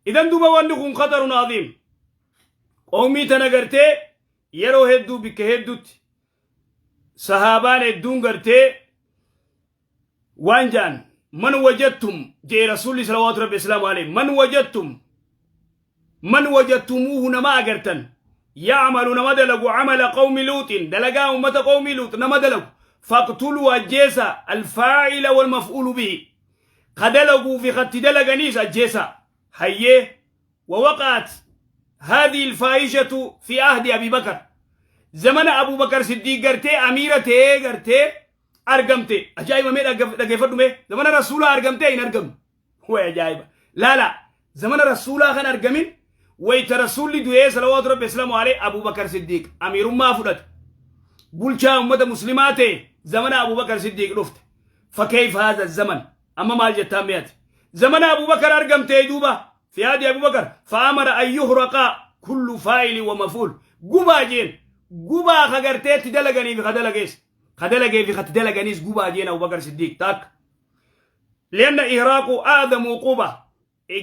idan duba wanni kun khatarun aziim qawmii tana gartee yeroo hedduu bikka hedduutti sahaabaan hedduun gartee waan jaan man wajadtum jee rasuulli salawaatu rabbi islaamu alayhi man wajadtum man wajadtumuuhu nama agartan yacmalu nama dalagu camala qawmi luuxin dalagaa ummata qawmi luux nama dalagu faqtuluu ajjeesa alfaa'ila walmaf'uulu bihi ka dalaguu fi katti dalaganiis ajjeesa hayyee ووقعت هذه الفاحشة في عهد أبي بكر زمن أبو بكر صديق قرتي أميرة قرتي أرقمتي أجايبة مي dhaggeeffadhu mee zamana rasuulaa argamtee hin argamne way ajaa'iba laa laa zamana rasuulaa kan argamin wayta rasuulli du'ee salawaatu rabbi islaamu alayhi Abubakar Siddiq amiirummaa fudhate bulchaa ummata muslimaa ta'e zamana Abubakar Siddiq dhufte fakkeef haadha zaman amma maal jettaan mi'ati zamana Abubakar argamtee duuba fi haadi Abubakar fa'amara an yuhraqa kullu faa'ili wa mafuul gubaa jeen gubaa ka garteetti dalaganii fi ka dalagees ka dalagee fi ka dalaganiis gubaa jeen Abubakar Siddiq takka lianna ihraaqu aadamu uquba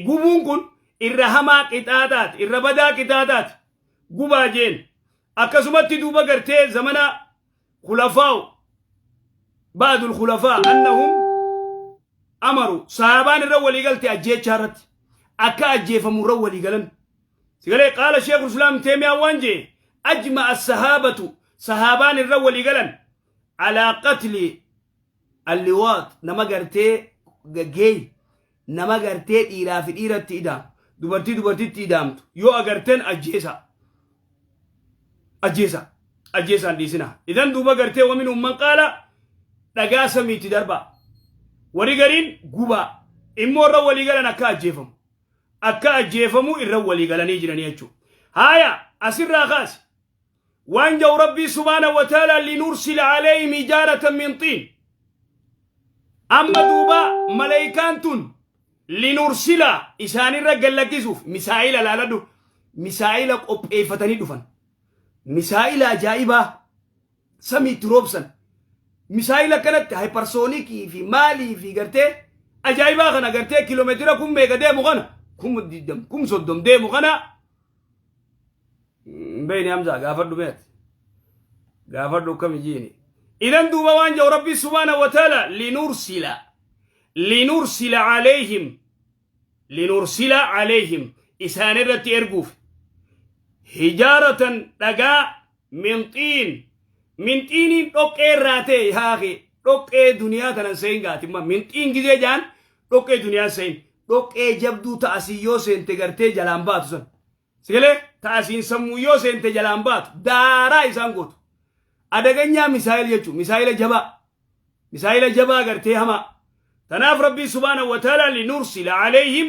gubuun kun irra hamaa qixaaxaati irra badaa qixaaxaati gubaa jeen akkasumatti duuba gartee zamana khulafaa'u ba'dul khulafaa annahum amaru sahaabaan irra walii galte ajjeechaa irratti akka ajjeefamu irra walii galan sigalee qaala sheekul islaam teemiyaa waan jee ajma'a as-sahaabatu sahaabaan irra walii galan alaa qatli alliwaat nama gartee gay Nama gartee dhiiraa fi dhiiratti idaamu, dubartii dubartitti idaamtu yoo agarteen ajjeesa. Ajjeesa. Ajjeesaan dhiisina. Idan duuba gartee ومنهم من قال dhagaa samiitti darbaa. Warri gariin gubaa. Immoo irra walii galan akka ajjeefamu. Akka ajjeefamu irra walii galanii jiranii jechuudha. Haaya, asirraa kaasi. Waan jau Rabbii سبحانه وتعالى لنرسل عليهم حجارة من طين. Amma duuba malaayikaan tun لنرسل isaanirra gallakkisuuf misaa'ila laaladhu. Misaa'ila qopheeffatanii dhufan. Misaa'ila ajaa'ibaa samiitti roobsan. Misaa'ila kanatti hypersonic fi maalii fi gartee ajaa'ibaa kana gartee kiiloomeetira kun meeqa deemu kana, 20,000, 30,000 deemu kana. Beeyni Hamzaa, gaafadhu meeti. Gaafadhu akkami jiini. Idan duuba waan jau Rabbii سبحانه وتعالى لنرسل عليهم لنرسل عليهم isaan irratti erguuf حجارة dhagaa من طين. من طين iin dhoqqee irraa ta'e haaqe. Dhoqqee duniyaa tanan seen gaatimma. من طين gizee jaan dhoqqee duniyaa seen, dhoqqee jabduu ta'asii yoo seente gartee jalaan baatu san sigalee ta'asiin sammuu yoo seente jalaan baatu daaraa isaan gootu. Adaganyaa misaayil jechuun misaayila jabaa, misaayila jabaa gartee hamaa. Tanaaf Rabbii سبحانه وتعالى لنرسل عليهم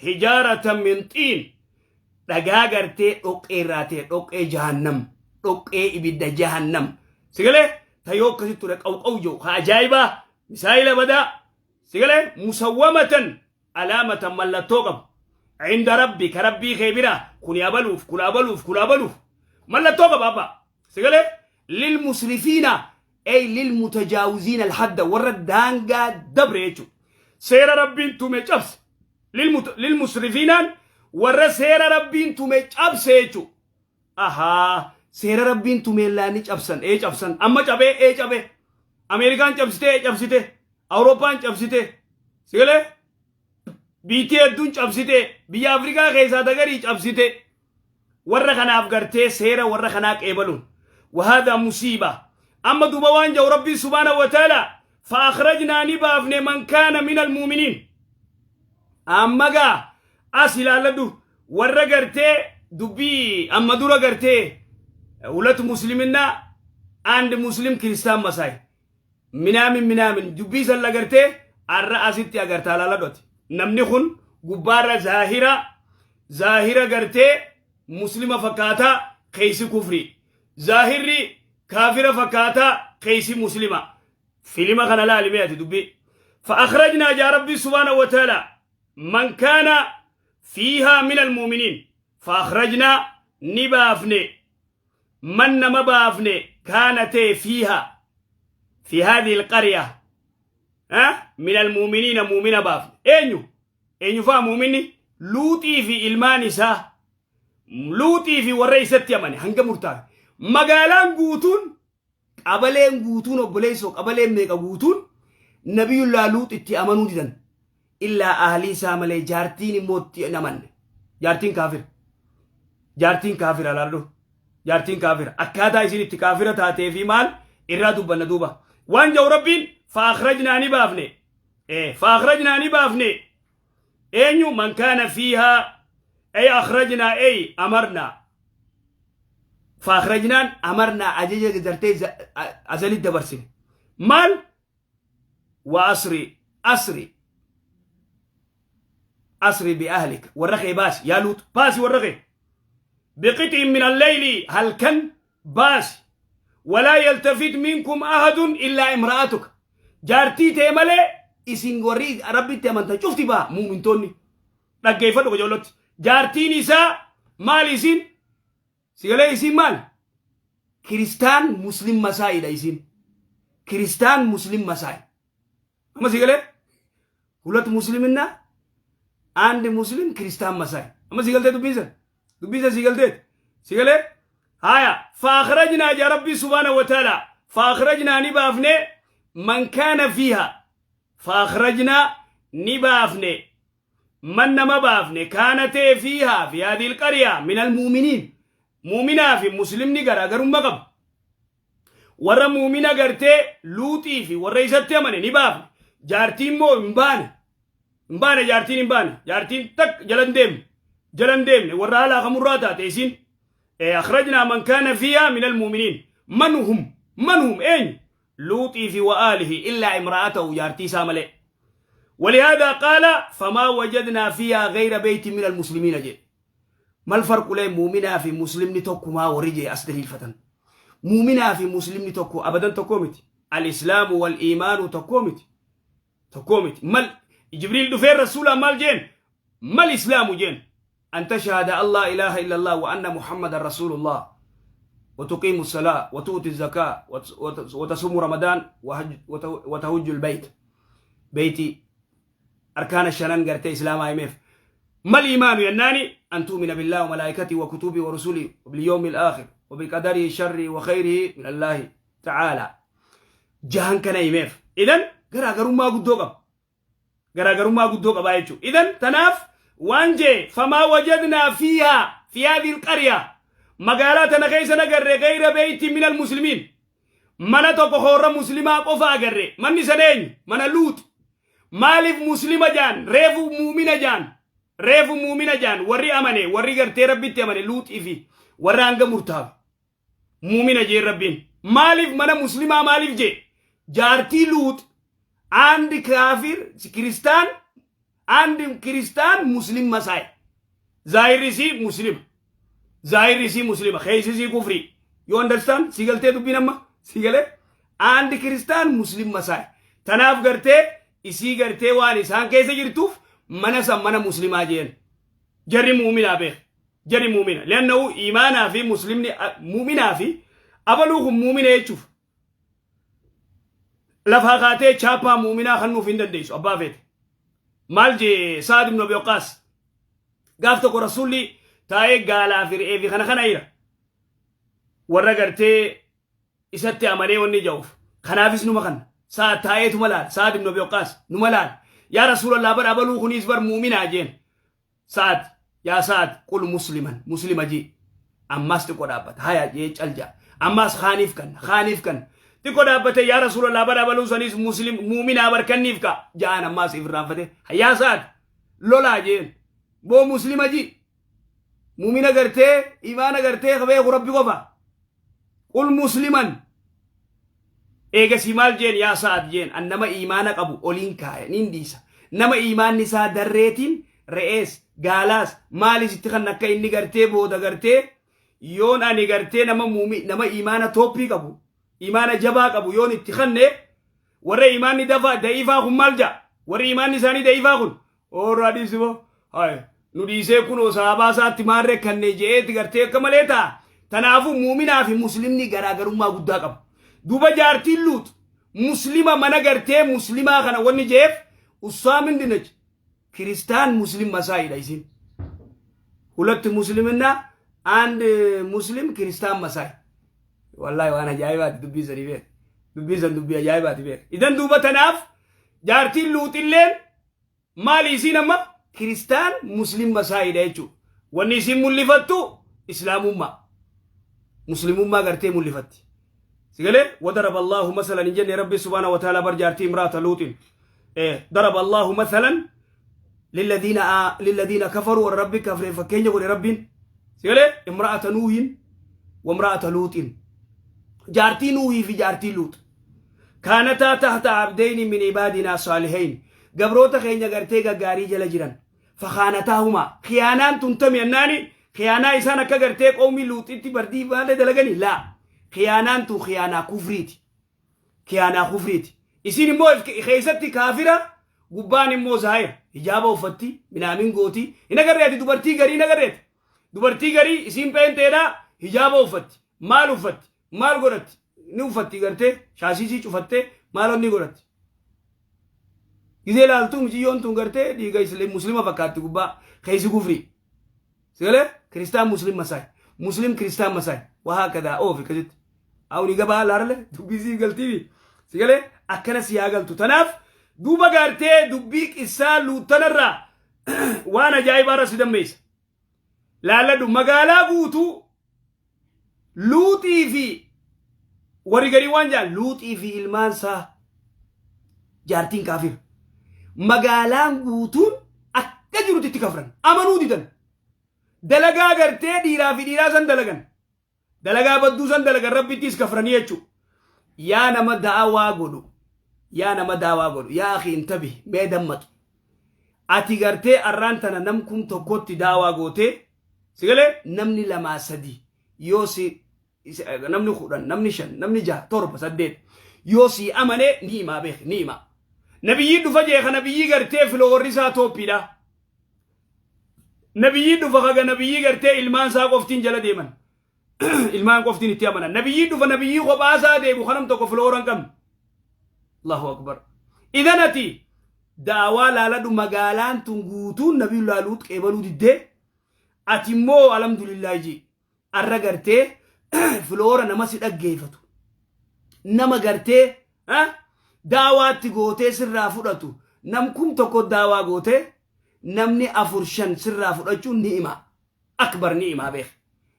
حجارة من طين, dhagaa gartee dhoqqee irraa ta'e, dhoqqee jahannam, dhoqqee ibidda jahannam sigalee tayoo akkasitti ture qawqaw jiru ka ajaa'ibaa, misaayila badaa sigalee, مسومة علامة mallattoo qabu عند ربك rabbii kee bira kun abaluuf, kun abaluuf, kun abaluuf mallattoo qaba abba sigalee. للمسرفين أي للمتجاوزين الحد, warra daangaa dabre jechuudha, seera Rabbiin tume cabse. للمسرفين aan warra seera Rabbiin tume cabse jechuudha. Ahaa, seera Rabbiin tumeellaani cabsan ee cabsan. Amma cabee ee cabee Ameerikaan cabsite ee cabsite, Awurooppaan cabsite sigalee, biitii hedduun cabsite, biyya Afrikaa keessaa dagarii cabsite. Warra kanaaf gartee seera warra kanaa qeebaluun وهذا مصيبة. Amma duuba waan jau Rabbii سبحانه وتعالى فأخرجنا ni baafne من كان من المؤمنين. Amma gaa as ilaalladhu, warra gartee dubbii amma dura gartee ሁለት ሙስሊምና አንድ ሙስሊም ክርስቲያን መሳይ ምናምን ምናምን dubbii san lagartee arra asitti agartaa laaladhoti. Namni kun gubbaarra zaahira zaahira gartee muslima fakkaataa, keeysi kufri, zaahirri kaafira fakkaataa, keeysi muslima. Filima kana laalime ati dubbii. فأخرجنا يا ربي سبحانه وتعالى من كان فيها من المؤمنين. فأخرجنا ni baafne, من nama baafne, كان فيها في هذه القرية ها من المؤمنين مؤمن baafne. Eenyu eenyu faa mu'minni? Luuxii fi ilmaan isaa, Luuxii fi warra isatti amane hanga murtaa'e. Magaalaan guutuun, qabaleen guutuun, obboleessoo, qabaleen meeqa guutuun Nabiyullaa Luux itti amanuu didan, illaa ahlii isaa malee. Jaartiin immoo itti hin amanne. Jaartiin kaafira, jaartiin kaafira laaldhu, jaartiin kaafira. Akkaataa isin itti kaafira taatee fi maal irraa dubbanna. Duuba waan jau Rabbiin فأخرجنا ni baafne, فأخرجنا ni baafne. Eenyu? من كان فيها أي أخرجنا أي أمرنا. فأخرجنا أمرنا, ajaja gartee azalit dabarsine. Maal? وأسر أسر أسر بأهلك, warra kee baasi yaa Luut, baasi warra kee, بقطع من الليل halkan baasi, ولا يلتفت منكم أحد إلا امرأتك, jaartii tee malee isin warri Rabbitti amantan cufti baa. Muumintoonni dhaggeeffadhu qajeellotti. Jaartiin isaa maal isin sigalee? Isin maal? Kiristaan muslim masaayidha. Isin kiristaan muslim masaay. Amma sigalee ሁለት ሙስሊምና አንድ ሙስሊም ክርስቲያን መሳይ. Amma sigaltee dubbisan dubbisan sigalteet sigalee. Haya, فأخرجنا يا ربي سبحانه وتعالى فأخرجنا ni baafne من كان فيها. فأخرجنا ni baafne, من nama baafne, كان فيها في هذه القرية من المؤمنين. Mu'minaa fi muslimni garaagarummaa qaba. Warra mu'mina gartee Luuxii fi warra isatti amane ni baafne. Jaartiin immoo hin baane. Hin baane jaartiin hin baane. Jaartiin tak jalan deemne. Jalan deemne. Warra alaa kamurraa taate isiin. أخرجنا من كان فيها من المؤمنين. من هم؟ من هم؟ أين؟ لوطي في وآله إلا امرأته jaartii isaa malee. ولهذا قال فما وجدنا فيها غير بيت من المسلمين جي. ما الفرق لين مؤمنا fi مسلم tokkuma warri jee as daliilfatan. Mu'minaa fi muslimni tokko abadan tokko miti. الإسلام والإيمان tokko miti. Tokko miti. Mal Jibriil dhufee rasuula maal jeen? ما الإسلام jeen? أن تشهد أن لا إله إلا الله وأن محمد رسول الله وتقيم الصلاة وتؤتي الزكاة وتصوم رمضان وتحج البيت بيتي أركان الشنان قرتي إسلام أيمف. ما الإيمان يناني؟ أن تؤمن بالله وملائكته وكتبه ورسله وباليوم الآخر وبقدره شره وخيره من الله تعالى. جهان كان أيمف. إذن garaagarummaa guddoo qaba. Garaagarummaa guddoo qaba jechuudha. إذن tanaaf waan jee فما وجدنا فيها في هذه القرية magaalaa tana keessa nagarre غير بيت من المسلمين. Mana tokko hoorra muslimaa qofa agarre. Manni san eenyu? Mana Luut. Maaliif muslima jaan? Reefu muumina jaan. Reefu muumina jaan. Warri amane, warri gartee rabbitti amane Luuxii fi warra hanga murtaawe. Muumina jeen rabbiin. Maaliif mana muslimaa maaliif jee? Jaartii Luut አንድ ካፊር ክርስቲያን አንድ ክርስቲያን ሙስሊም መሳይ ظاهر isii muslima. ظاهر isii muslima. Keessi isii kufrii. You understand? Si galtee dubbiin amma? Si galee? አንድ ክርስቲያን ሙስሊም መሳይ. Tanaaf gartee isii gartee waan isaan keessa jirtuuf mana san mana muslimaa jeen. Jarri muuminaa beek. Jarri muumina. لأنه iimaanaa fi muslimni muuminaa fi abaluu kun muumina jechuuf. Lafaa kaatee chaappaa muuminaa kennuuf hin dandeessu abbaa feete. Maal jee Saad ibn Abi Waqqaas? Gaaf tokko rasuulli taa'ee gaalaa fi re'ee fi kana kana jira. Warra gartee isatti amanee wanni ja'uuf. Kanaafis numa kana. Saad taa'eetuma laala. Saad ibn Abi Waqqaas numa laala. Yaa Rasuulallah bar abaluu kunis bar muuminaa jeen. Saad yaa Saad قل مسلما muslima jee. Ammas xiqqoo dhaabbata. Haya jee cal ja'a. Ammas kaaniif kanna kaaniif kanna. Xiqqoo dhaabbate yaa Rasuulallah bar abaluu sanis muslim muuminaa bar kanniif ka ja'an ammas ifirraanfate. Yaa Saad lolaa jeen. Boo muslima ji. Muumina gartee imaana gartee beeku rabbi qofa. قل مسلما. Eegasii maal jeen yaa Saad jeen an nama imaana qabu oliin kaaya nin dhiisa. Nama imaanni isaa darreetiin re'ees gaalaas maalis itti kan akka inni gartee booda gartee yoon ani gartee nama muumi nama imaana tooppii qabu imaana jabaa qabu yoon itti kanne warra imaanni dafa da'iifaa kun maal ja'a warri imaanni isaanii da'iifaa kun oorraa dhiisimoo hay nu dhiisee kunoo sahabaa isaatti maarree kanne je'eeti gartee akka malee ta'a. Tanaafuu muuminaa fi muslimni garaagarummaa guddaa qaba. Duuba jaartiin Luut muslima mana gartee muslimaa kana wanni je'eef እሷ ምንድነች? ክርስቲያን ሙስሊም መሳይ isin. ሁለት ሙስሊምና አንድ ሙስሊም ክርስቲያን መሳይ. Wallahi waan ajaa'ibaati dubbii sanii beek. Dubbii san dubbii ajaa'ibaati beek. إذن duuba tanaaf jaartiin Luuxilleen maali isiin amma ክርስቲያን ሙስሊም masaayidha jechuudha. Wanni isiin mul'ifattu islaamummaa. Muslimummaa gartee mul'ifatti. Sigalee وضرب الله مثلا hin jenne rabbi سبحانه وتعالى bar jaartii امرأة لوط. ضرب الله مثلا للذين كفروا warra kafre fakkeenya godhe rabbiin. Sigalee امرأة نوح وامرأة لوط. Jaartii Nuuhii fi jaartii Luut. كانتا تحت عبدين من عبادنا صالحين. Gabroota keenya gartee gaggaarii jala jiran. فخانتاهما. Khiyaanaan tuntami annaani khiyaanaa isaan akka gartee qawmii Luuxitti bardii maalee dalagani laa. Khiyaanaan tun khiyaanaa kufriiti. Khiyaanaa kufriiti. Isin immoo keessatti kaafira gubbaan immoo zaahir hijaaba uffatti minaamin gooti hin agarreeti dubartii garii hin agarreeti. Dubartii garii isiin peenteedha hijaaba uffatti maal uffatti maal godhatti ni uffatti gartee shaashiisii cufattee maal onni godhatti. Gizee laaltuu mucayyoon tun gartee dhiiga muslima fakkaatti gubbaa keessi kufrii. Sigalee ክርስቲያን ሙስሊም መሳይ ሙስሊም ክርስቲያን መሳይ وهكذا oofi akkasitti. Awni gabaa laarle dubbii sii galtiifi. Sigalee akkana si haa galtu. Tanaaf duuba gartee dubbii qissaa luuttanarraa waan ajaa'ibaarra si dammeessa. Laalladhu magaalaa guutuu Luuxii fi warri garii waan jedhan Luuxii fi ilmaan isaa jaartiin kaafir. Magaalaan guutuun akka jirutti itti kafran. Amanuu didan. Dalagaa gartee dhiiraa fi dhiiraa san dalagan. Dalagaa badduu san dalagan rabbittis kafranii jechuudha. Yaa nama da'awaa godhu. Yaa nama da'awaa godhu. Yaa akhi intabi mee dammaqi. Ati gartee arraan tana nam kum tokkotti da'awaa gootee sigalee namni lamaa sadi yoo si namni 10 namni 5 namni 6 7 8 yoo si amane ni himaa beek ni himaa. Nabiyyii dhufa jee ka nabiyyii gartee filoorri isaa tooppiidha. Nabiyyii dhufa kaga nabiyyii gartee ilmaan isaa qoftiin jala deeman. Ilmaan qoftiin itti amanan. Nabiyyii dhufa nabiyyii kophaa isaa deemu kanam tokko filoora hin qabne. Allahu akbar. Idan ati daawaa laaladhu magaalaan tun guutuun nabiyullaa Luut qeebaluu diddee ati immoo alhamdulillah jee arra gartee filoora nama si dhaggeeffatu nama gartee daawaatti gootee sirraa fudhatu nam kum tokko daawaa gootee namni 4 5 sirraa fudhachuun ni himaa akbar ni himaa beek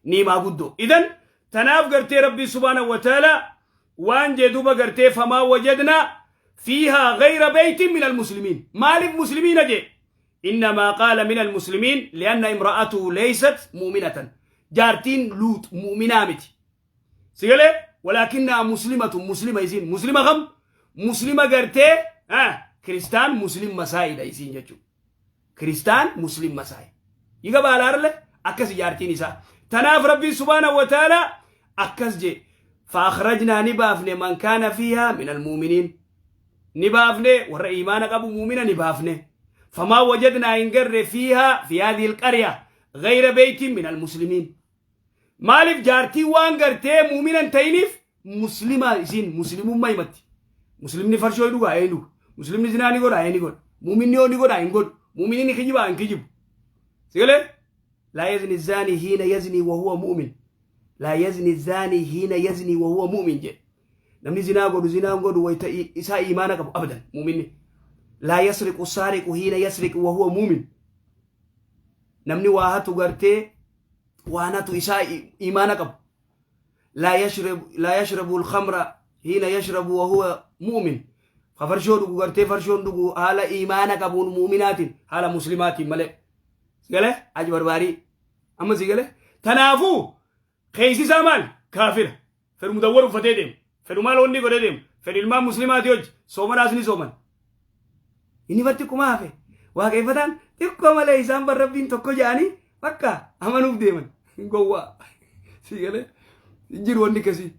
ni himaa guddoo. Idan tanaaf gartee rabbii subhaanahu wa ta'ala waan jee duuba gartee famaa wajadnaa fiihaa gayra beeytin min almuslimiin. Maaliif muslimiina jee? Innamaa qaala min almuslimiin lianna imra'atuhu leeysat mu'minatan. Jaartiin Luut mu'minaa miti. Sigalee walaakinnaa muslimatu muslima isiin muslima kam muslima gartee kiristaan muslim masaayidha isiin jechuudha. Kiristaan muslim masaayi. Yiga baalaarle akkas jaartiin isaa. Tanaaf rabbiin subhaanahu wa ta'ala akkas jee. Faakhrajnaa ni baafne man kaana fiihaa min almuuminiin. Ni baafne warra iimaana qabu muumina ni baafne. Famaa wajadnaa hin garre fiihaa fi haadhihi alqarya gayra beeytiin min almuslimiin. Maaliif jaartiin waan gartee muumina hin ta'iniif muslima isiin muslimummaa himatti. Muslimni farshoo hin dhugaa hin dhuga. Muslimni zinaa ni godha ni godha. Muuminni yoo ni godha hin godhu. Muuminni ni kijibaa hin kijibu. Sigalee? Laa yazni zaanii hiina yazni wa huwa mu'min. Laa yazni zaanii hiina yazni wa huwa mu'min jedhe. Namni zinaa godhu zinaa hin godhu wayita isaa iimaana qabu abadan muuminni. Laa yasriqu saariqu hiina yasriqu wa huwa muumin. Namni waa hatu gartee waan hatu isaa iimaana qabu. Laa yashrabu alkhamra hiina yashrabu wa huwa mu'min. Ka farshoo dhugu gartee farshoon dhugu haala iimaana qabuun muuminaatiin haala muslimaatiin malee. Sigale aji barbaarii. Amma sigale. Tanaafuu keessi isaa maal? Kaafira. Fedhu mudawwar uffatee deema. Fedhu maal wanni godhee deema. Fedhu ilmaan muslimaati hojii. Soomanaas ni sooman. Inni bar xiqquma hafe. Waaqeffataan xiqqoo malee isaan bar rabbiin tokko jedhanii bakka amanuuf deeman. Hin gowwaa. Si galee hin jiru wanni akkasii.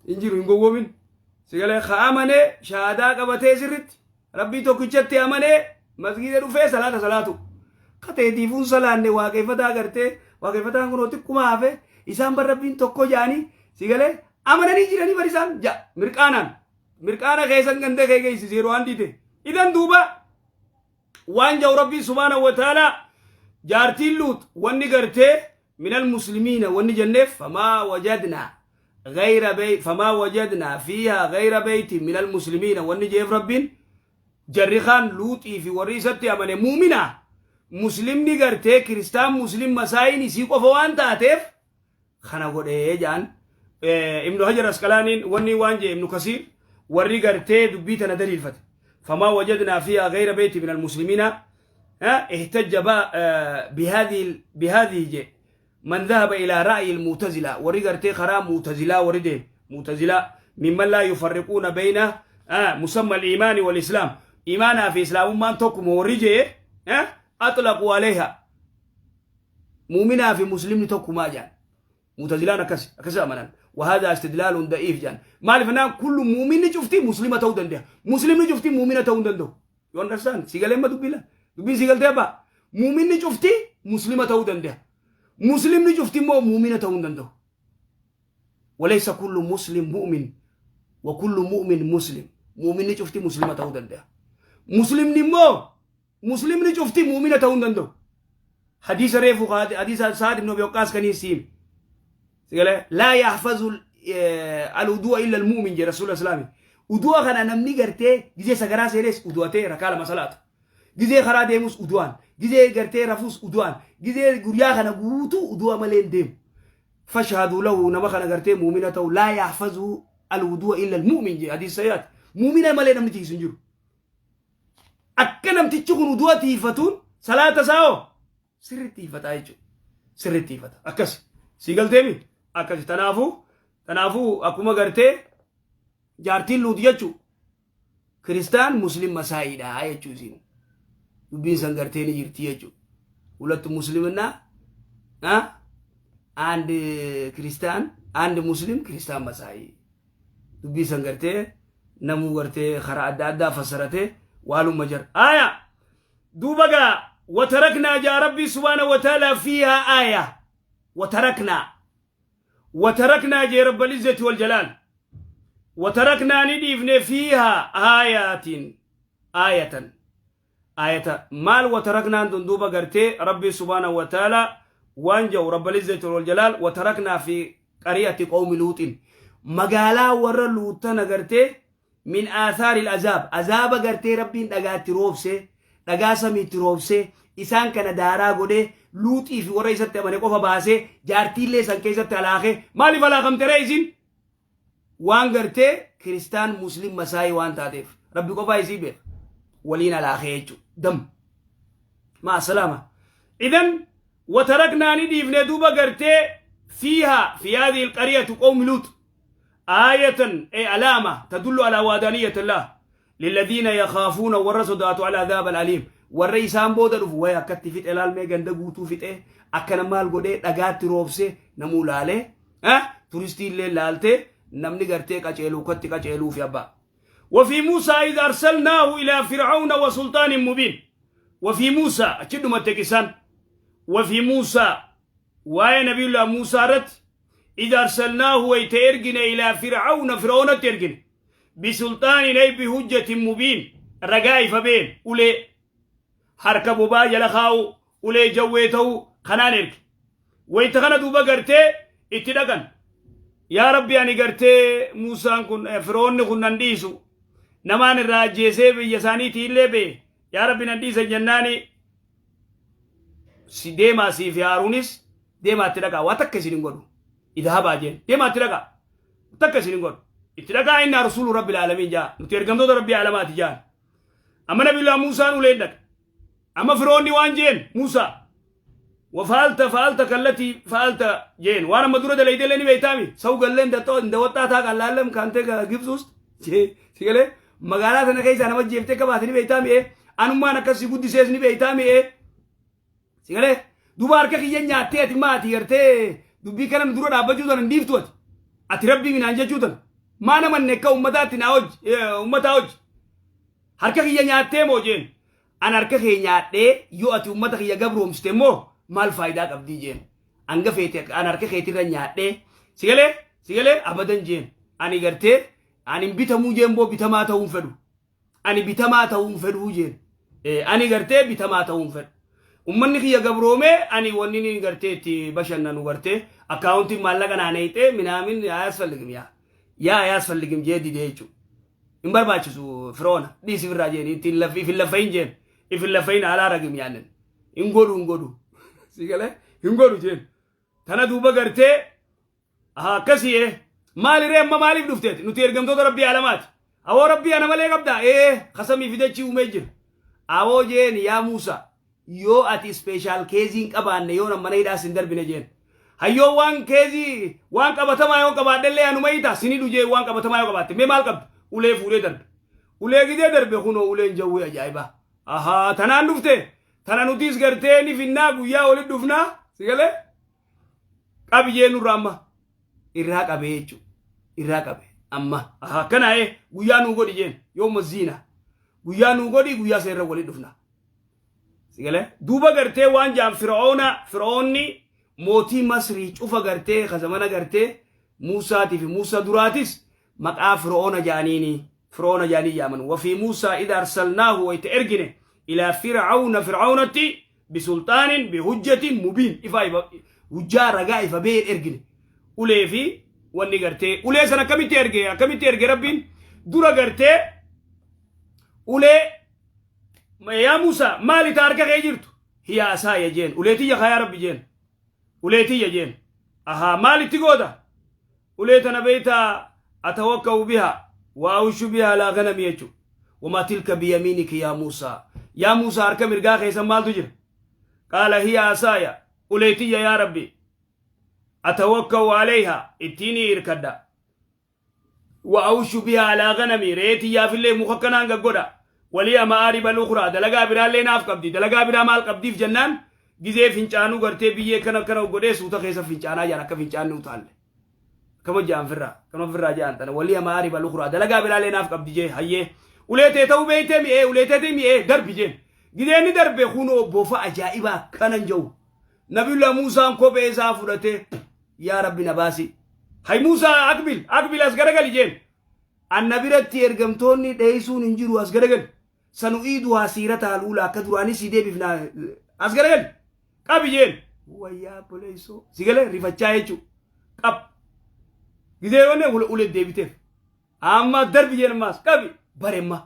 Hin jiru hin gowwoomin. Si galee ka amanee shahaadaa qabatee sirritti rabbii tokkichatti amanee masgiida dhufee salaata salaatu. Ka teetiifuun salaanne waaqeffataa gartee waaqeffataan kunoo xiqquma hafe isaan bar rabbiin tokko jedhanii si galee amananii jiranii bar isaan ja'a mirqaanaan. Mirqaana keessan ganda kee geessi zeeroo handii ta'e. Idan duuba waan ja'u rabbiin subhaanahu wa ta'ala jaartiin Luut wanni gartee minal muslimiina wanni jenneef famaa wajadnaa gayra bey famaa wajadnaa fiihaa gayra beeyti minal muslimiina wanni jeef rabbiin jarri kaan Luuxii fi warri isatti amane muumina muslimni gartee kiristaan muslim masaayiin isii qofa waan taateef kana godhee ja'an. Ibnu Hajar Asqalaaniin wanni waan jee Ibnu Kasiir warri gartee dubbii tana daliilfate. Famaa wajadnaa fiihaa gayra beeyti min almuslimiina ihtajja bihadhihi jee man dhahaba ilaa ra'yi almu'tazila warri gartee karaa mu'tazilaa warri deeme mu'tazilaa mimman laa yufarriquuna bayna musamma al-iimaani wal islaam iimaanaa fi islaamummaan tokkuma warri jee atlaquu alayha Muuminaa fi muslimni tokkumaa jedhan. Mu'tazilaan akkas akkas amanan. Wahaadaa istidlaaluun da'iif jedhan. Maaliif jennaan kullu muuminni cufti muslima ta'uu danda'a. Muslimni cufti muumina ta'uu hin danda'u. You understand? Si galee amma dubbii la? Dubbiin si galtee abbaa? Muuminni cufti muslima ta'uu danda'a. Muslimni cufti immoo muumina ta'uu hin danda'u. Walaysa kullu muslim mu'min wa kullu mu'min muslim. Muuminni cufti muslima ta'uu danda'a. Muslimni immoo Muslimni cufti mu'mina ta'uu hin danda'u. Hadiisa reefu hadiisa Sa'ad ibn Abi Waqqaas kaniin siime. Sigale laa yahfazu al-udu'a illa al-mu'min jedhe Rasuula Islaami. Udu'a kana namni gartee gizee sagaraa seenes udu'atee rakaa lama salaatu. Gizee karaa deemus udu'aan. Gizee gartee rafuus udu'aan. Gizee guyyaa kana guutuu udu'a malee hin deemu. Fashhadu lahu nama kana gartee mu'mina ta'u laa yahfazu al-wudu'a illa al-mu'min jedhe hadiisa sahihaati. Mu'mina malee namni tiisu hin jiru. Akka namtichi kun udu'a tiifatuun salaata isaa hoo sirriitti tiifataa jechuudha. Sirriitti tiifata. Akkas. Sii galteemi? Akkasi. Tanaafuu akkuma gartee jaartiin Luut jechuu kiristaan muslim masaa'iidha jechuu isiin. Dubbiin san gartee ni jirti jechuu. Hulattu musliminaa and kiristaan and muslim kiristaan masaa'ii. Dubbii san gartee namuu gartee karaa adda addaa fassaratee waalumma jara. Aya! Duuba gaa wataraknaa jaa Rabbii subhaana wa ta'ala fiihaa aya. Wataraknaa. Wataraknaa jee Rabbal izzati wal jalaal. Wataraknaa ni dhiifne fiihaa aayaatiin aayatan. Aayata maal wataraknaan tun? Duuba gartee Rabbii subhaana wa ta'ala waan jedhu Rabbal izzati wal jalaal wataraknaa fi qariyati qawmi Luuxin, magaalaa warra Luuttana gartee min aathaaril azaab, azaaba gartee Rabbiin dhagaatti roobsee, dhagaa samiitti roobsee isaan kana daaraa godhee, Luuxii fi warra isatti amane qofa baasee, jaartiillee san keessatti halaakee. Maaliif halaakamte ree isin? Waan gartee kiristaan muslim masaayii waan taateef Rabbi qofaa isii beeka waliin halaakee jechuudha. Dam maa salaama. Idan wataraknaa ni dhiifne duuba gartee fiihaa fi haadhihi alqariyatu qawmi Luut aayatan ay alaama tadullu alaa waadaaniyyati Allah lilladhiina yakhaafuuna, warra sodaatu, al adhaab al aliim, warra isaan booda dhufu. Way akkatti fixe laalmee, ganda guutuu fixe, akkana maal godhee dhagaatti roobse, namuu laalee turistii illee laaltee namni gartee qaceeluu katti qaceeluu fi abbaa. وفي موسى إذ أرسلناه إلى فرعون وسلطان مبين. وفي موسى أشد ما تكسان. وفي موسى واي نبي الله موسى رت إذا أرسلناه ويترجن إلى فرعون، فرعون ترجن، بسلطان أي بحجة مبين، رجاي فبين أولي حركة بوبا جلخاو أولي جويتو خنانيرك ويتغنى دوبا قرتي اتدقن yaa Rabbi, ani gartee Muusaan kun Firoonni kun nan dhiisu, namaan irraa ajjeesee biyya isaaniitii illee bee, yaa Rabbi nan dhiisa jennaani, si deemaa, sii fi Haaruunis deemaatti dhaqaa, waa takka isin hin godhu, idhabaa jeen, deemaatti dhaqaa, takka isin hin godhu, itti dhaqaa, innaa rasuulu rabbil aalamiin jaa, nuti ergamtoota Rabbii aalamaati jaan. Amma nabiyullah Muusaan uleen dhaqa. Amma Firoonni waan jeen Muusaa, وفعلت فعلتك التي فعلت jeen, waan amma dura dalayte illee ni beeytaami, saw gallee እንደወጣ ታውቃለህ ከአንተ ግብፅ ውስጥ ሲገlee magaalaa sana keessaa nama jeeftee akka baate ni beeytaami, anummaan akkasii guddisees ni beeytaami sigalee. Duuba harka kiyya nyaattee ati maati gartee dubbii kana dura dhaabbachuu tan hin dhiiftu, ati Rabbii minaan jechuu tan maa namanne akka ummataatti naa hojji, ummataa hojji harka kiyya nyaattee moo jeen. An harka kee nyaadhee yoo ati ummata kiyya gabroomsite immoo maal faayidaa qabdii jeen. Hanga feete an harka keetirra nyaadhee sigalee abadan jeen, ani gartee ani bitamuu jeen, boo bitamaa ta'uun fedhu, ani bitamaa ta'uun fedhuu jeen, ani gartee bitamaa ta'uun fedhu, ummanni kiyya gabroomee ani wanni ni gartee itti bashannanu gartee akkaawuntiin maallaqa naanayxee minaamin አያስፈልግም ያ ያ አያስፈልግም jee didee jechuudha. Hin barbaachisu Firoona, dhiisi firraa jeen, ittiin ifin laffayin jeen, ifin laffayin alaa ragim yaannen, hin godhu, hin godhu, si galee, hin godhu jeen. Tana duuba gartee akkasii maaliree amma maaliif dhufteeti? Nuti ergamtoota Rabbii alamaati. Awoo Rabbii ana malee qabdaa ee kasamii fidachii uumee jira. Awoo jeen, yaa Muusaa, yoo ati special case hin qabaanne yoo mana hidhaas hin darbine jeen. Hayyoo waan case waan qabatamaa yoo qabaadhellee anuma hiita sini dhujee, waan qabatamaa yoo qabaatte mee maal qabdu? Ulee fuudhee darbe. Ulee gidee darbe, kunoo uleen jawwee ajaa'ibaa. Ahaa, tanaan dhufte, tana nutis gartee ni finnaa, guyyaa walit dhufnaa, si galee, qabiyyee nurra amma irraa qabee jechuudha. Irraa qabe amma ahaa akkanaa'ee guyyaa nuu godhi jeen, yooma ziina guyyaa nuu godhi, guyyaa seerra walit dhufna. Si galee, duuba gartee waan jaan Fir'oona, Fir'oonni mootii Masrii cufa gartee ka zamana gartee Muusaatii fi Muusaa duraatis maqaa Fir'oona jaaniini, Fir'oona jaanii yaaman. وفي موسى إذ أرسلناه wayta ergine إلى فرعون fir'aunatti بسلطان بحجة مبين ifa hujjaa ragaa ifa been ergine. Ulee fi wanni gartee ulee sana akkamitti erge? Akkamitti erge Rabbiin dura gartee ulee? Yaa Muusaa, maali ta harka kee jirtu? هي عصاي jeen, uleetiyya kaa yaa Rabbi jeen, uleetiyya jeen. Ahaa, maalitti goota ulee tana beeytaa? أتوكأ بها وأهش بها على غنمي jechu. Wamaa tilka biyamiinika yaa Muusaa. Yaa Muusaa harka mirgaa keessa maaltu jira? Qaala hiya asaaya uleetiyya yaa Rabbi. Atawakka'u alayha ittiin hirkadha. Wa awshu biha alaa ganami re'ee tiyyaafillee muka akkanaan gaggodha. Waliya ma'aariba lukhraa dalagaa biraallee naaf qabdi. Dalagaa biraa maal qabdiif jennaan gizee fincaanuu gartee biyyee kana kana godhee suuta keessa fincaanaa jaan akka fincaanni utaalle. Akkama jaan firraa akkama firraa jaan tana waliya ma'aariba lukhraa dalagaa biraallee naaf qabdi jee hayyee. Ulee tee ta'uu beeytee mi'ee ulee teetii mi'ee darbi jeen. Gizee inni darbe kunoo bofa ajaa'ibaa akkanan jedhu. Nabiyullah Muusaan kophee isaa fudhatee yaa Rabbi na baasi. Hay Muusaa aqbil aqbil as garagali jeen. Anna biratti ergamtoonni dheeysuun hin jiru as garagali. Sanu'iiduhaa siirata al'uula akka duraanii si deebifna as garagali. Qabi jeen. Wayyaa obboleessoo. Si galee rifachaa jechuu. Qab. Gizee yoonne ule deebiteef. Amma darbi jeen ammaas qabi baremma.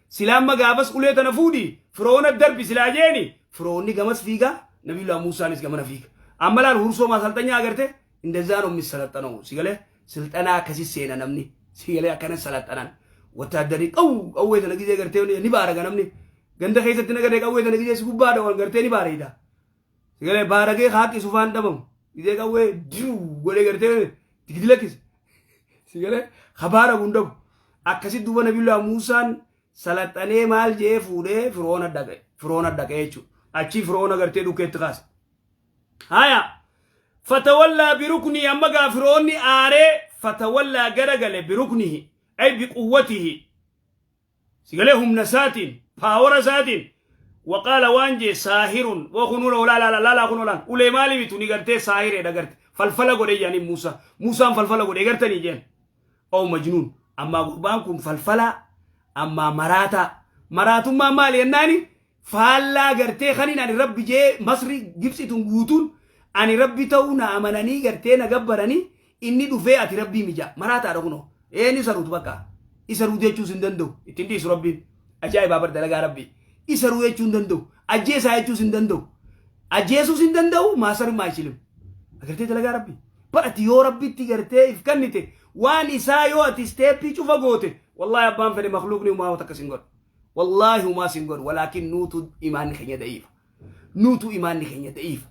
Silaa amma gaafas ulee tana fuudhi firoona darbi silaa jeeni firoonni gamas fiiga nabiyullah Muusaanis gamana fiiga. Amma laal hursoo maasalxanyaa agarte indezaa ነው የሚሰለጠነው ሲገለ ስልጠና akkasi seena namni sigalee akkana salaxanan ወታደሪ qaw qawwee tana gizee gartee ni baaraga namni ganda keessatti nagaree qawwee tana gizee si gubbaadha wal gartee ni baarayda sigalee baaragee haaqi sufaan dhabamu gizee qawwee diu godhee gartee tigidi lakkise sigalee habaara kun dhabu akkasi duuba nabiyullah Muusaan salaxanee maal jee fuudhee firoona dhaqe firoona dhaqe jechuudha achi firoona gartee dhukeetti kaase. Haya fatawallaa biruknii amma gaa firoonni aaree fatawallaa garagale biruknihi ay biquwwatihi sigalee humna isaatiin power isaatiin waqaala waan jee saahirun wakunuuna olaa laalaa kun olaan ulee maali bitu ni gartee saahireedha garte falfala godhe jedhanii Muusaa Muusaan falfala godhe gartanii jeen oo majnuun ammaa gurbaan kun falfala ammaa maraataa maraatummaa maali jennaani faallaa gartee kanin ani rabbi jee Masri Gibxitun guutuun ani rabbi ta'uu na amananii gartee na gabbaranii inni dhufee ati rabbii mija maraataadha kunoo Ee isa ruutu bakka. Isa ruutu jechuus hin danda'u. Ittiin dhiisu rabbiin. Ajaa'ibaa bar dalagaa rabbii. Isa ruu jechuu hin danda'u. Ajjeesaa jechuus hin danda'u. Ajjeesuus hin danda'u maasar maayishilim. Agartee dalagaa rabbii. Bar ati yoo rabbitti gartee if kennite waan isaa yoo ati step cufa goote wallaahi abbaan fedhe makluuqni humaa takka sin godhu. Wallaahi humaa sin godhu walaakin nuutu imaanni keenya da'iifa. Nuutu imaanni keenya da'iifa.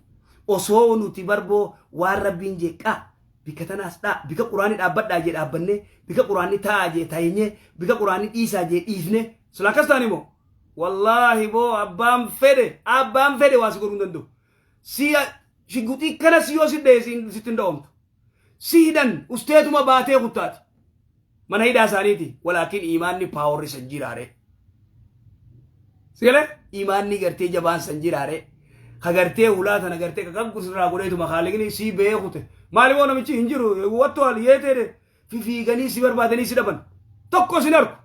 Osoo nuti barboo waan rabbiin jee qaa bika tanaas dhaa bika quraanni dhaabbadhaa jee dhaabbannee bika quraanni taa'aa jee taayinyee bika quraanni dhiisaa jee dhiifne sila akkas ta'an immoo wallaahi boo abbaan fedhe waa si godhuu hin danda'u. Si shiguxii kana si yoo si dhee sitti hin dha'omtu. Si hidhan usteetuma baatee kuttaati. Mana hidhaa isaaniiti. Walaakin imaanni powerri san jiraare. Sigalee imaanni gartee jabaan san jiraare. Ka gartee hulaa tana gartee ka qaqqusirraa godheetuma haaliqni sii bahee kute. Maali boo namichi hin jiru wattu haali yeeteedhe fifiiganii si barbaadanii si dhaban. Tokko sin arku.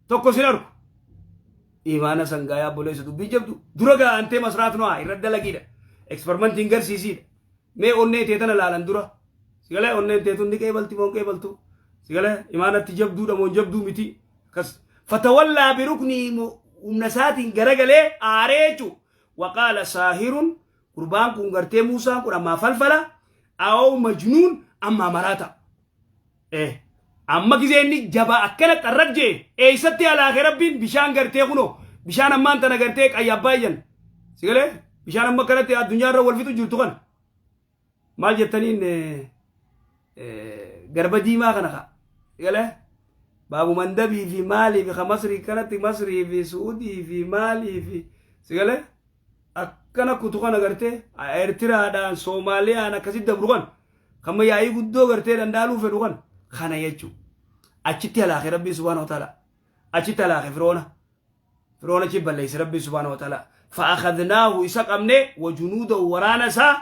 Tokko sin arku. Imaana sangaa yaa obboleessa dubbii jabdu. Dura gaa antee masraat no'a irra dalagiidha. Experimentiin garsiisiidha. Mee onnee tee tana laalan dura. Sigalee onneen teetun ni qeebalti moo hin qeebaltu. Sigalee imaanatti jabduudha moo hin jabduu miti. Akkas fatawallaa biruknii humna isaatiin garagalee aaree jechuudha. Waqaala saahirun gurbaan kun gartee Muusaan kun ammaa falfala aw majnuun ammaa maraata. Amma gizee inni jabaa akkana xarraq jee eessatti alaake rabbiin bishaan gartee kunoo bishaan ammaan tana gartee qayyabbaa iyyan. Sigalee bishaan amma akkanatti addunyaa irra wal fixu jirtu kana. Maal jettaniin garba diimaa kana ka. Sigalee baabu mandabii fi maalii fi ka Masrii kanatti Masrii fi Suudii fi maalii fi sigalee akkana kutu kana gartee Eertiraadhaan Soomaaliyaan akkasitti dabru kana. Kama yaa'ii guddoo gartee dandaaluu fedhu kana kana jechuudha. Achitti halaake rabbiin subhaanahu wa ta'ala. Achitti halaake firoona. Firoona achi balleesse rabbiin subhaanahu wa ta'ala. Fa'akhadnaahu isa qabne wajunuudahu waraana isaa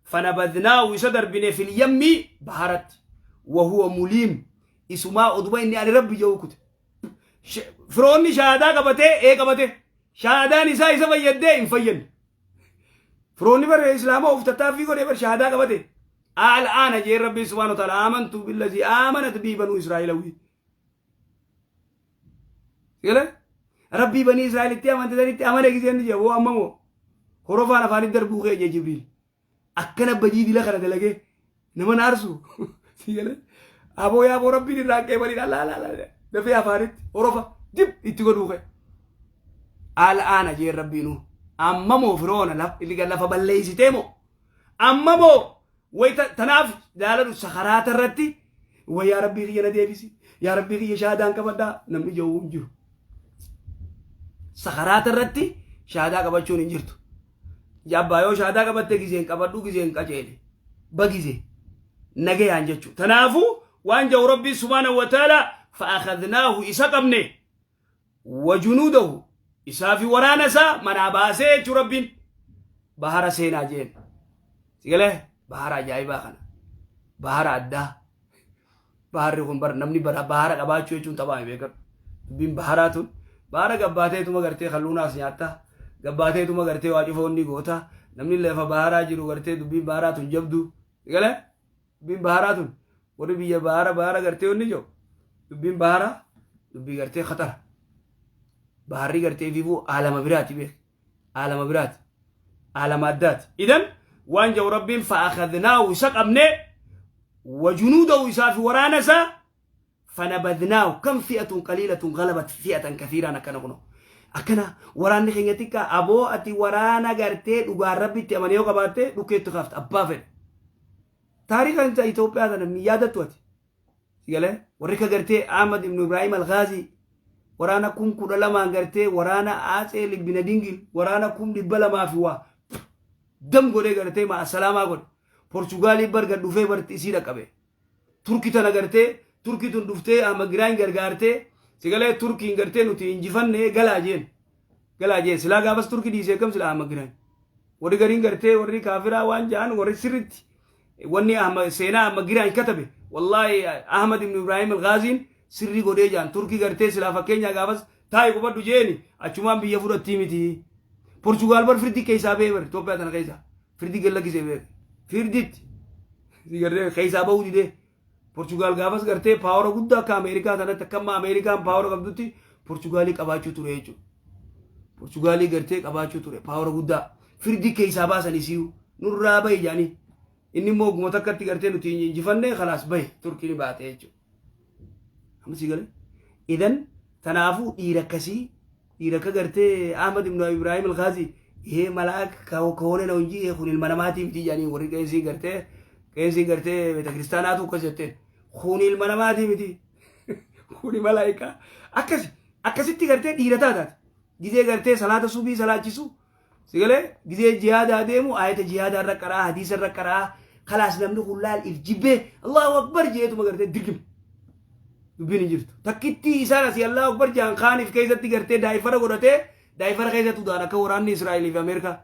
fanabadnaahu isa darbine fil yammi baharatti. Wahuwa muliim isumaa oduma inni ani rabbi jedhu kute. Firoonni shahaadaa qabatee ee qabate. Shahaadaan isaa isa fayyaddee hin fayyadne. Firoonni bar islaama of tattaaffii godhee bar shahaadaa qabate. Al'aana jee rabbiin subhaanahu wa ta'ala amantu billazii aamanat bii banuu Israa'eelawii. Sigale rabbii banii Israa'elitti amante sanitti amane giseen jee woo amma moo horofaan afaanitti darbuu kee jee Jibriil. Akkana badii dila kana dalagee nama naarsu. Sigale aboo yaaboo rabbiin irraa qeebalidha laa laa laa dafee afaanitti horofa. Dib itti godhuu ka'e. Al'aana jeen rabbiinuu. Amma moo firoona lafa balleessitee moo? Amma moo wayita tanaaf jaaladhu sakaraata irratti way yaa rabbii kiyya na deebisi yaa rabbii kiyya shahaadaan qabadhaa namni ja'uu hin jiru. Sakaraata irratti shahaadaa qabachuun hin jirtu. Abbaa yoo shahaadaa qabatte gizeen qabadhu gizeen qaceele bagizee nagayaan jechuudha. Tanaafuu waan ja'u rabbii subhaanahu wa ta'ala fa'akhadnaahu isa qabne wajunuudahu isaa fi waraana isaa manaa baasee jechuu rabbiin bahara seenaa jeen. Sigalee bahara ajaa'ibaa kana bahara addaa baharri kun bar namni bara bahara qabaachuu jechuun taphaa hin beekadhu. Dubbiin baharaa tun bahara gabbaateetuma gartee kalluunaas nyaatta gabbaateetuma gartee waa cufa onni goota namni lafa baharaa jiru gartee dubbiin baharaa tun jabdu. Sigalee dubbiin baharaa tun warri biyya bahara bahara gartee onni jiru dubbiin baharaa dubbii gartee khatara. Baharri gartee fiifuu aalama biraati beek aalama biraati aalama addaati. Idan waan jedhu rabbiin fa'akhadnaahu isa qabne wajunuudahu isaa fi waraana isaa fanabadnaahu kam fi'atun qaliilatun galabat fi'atan kathiiraan akkana kuno. Akkana waraanni keenya xiqqaa aboo ati waraana gartee dhugaan rabbitti amanee yoo qabaatte dhukkeetti kaafta abbaa fedhe. Taariika Itoophiyaa tana hin yaadattu ati. Sigalee warri ka gartee Ahmad ibn Ibrahim al-Ghazi waraana 12,000 gartee waraana Atsee Libbina Dingil waraana 200,000 fi waa dam godhee gartee ma assalaamaa godhe. Portugaalii bar gad dhufee bar isii dhaqqabe. Turki tana gartee Turki tun dhuftee Ahmad Giraany gargaartee sigalee Turkiin gartee nuti injifanne galaa jeen. Galaa jeen silaa gaafas Turki dhiisee kam silaa Ahmad Giraany. Warri gariin gartee warri kaafiraa waan ja'an warri sirritti wanni Ahmad seenaa Ahmad Giraany katabe wallaahi Ahmad ibn Ibrahim al-Ghaziin sirrii godhee ja'an Turkii gartee silaa fakkeenyaa gaafas taa'i qubadhu jeeni achumaan biyya fudhattii miti. Portugaal bar firdii keessaa ba'ee bar Itoophiyaa tana keessaa firdii gad lakkisee ba'e firditti gartee keessaa ba'uu didee Portugaal gaafas gartee power guddaa akka Ameerikaa tanatti akka amma Ameerikaan power qabdutti Portugaalii qabaachuu ture jechuudha. Portugaalii gartee qabaachuu ture power guddaa firdii keessaa baasan isiyu nurraa bahi jedhanii inni immoo oguma takkatti gartee nuti injifanne khalaas bahi Turkiin baate jechuudha. Amma si galee idan tanaafuu dhiira akkasii dhiira akka gartee Ahmad ibn Ibrahim al-Ghazi ይሄ መልአክ ከሆነ ነው እንጂ ይሄ kun ilma namaatii miti jedhanii warri qeesii gartee qeesii gartee beeta kiristaanaatu akkas jetteen kun ilma namaatii miti kuni malaayikaa akkasi akkasitti gartee dhiira taataati gizee gartee salaata subii salaachisu sigalee gizee jihaadaa deemu ayata jihaadaa irra qaraa hadiisa irra qaraa khalaas namni kun laal if jibbee Allahu akbar jeetuma gartee dirgim dubbiin hin jirtu takkitti isaan asii Allahu akbar jaan kaaniif keessatti gartee daa'ifara godhatee daa'ifara keessatti udaan akka waraanni Israa'elii fi Ameerikaa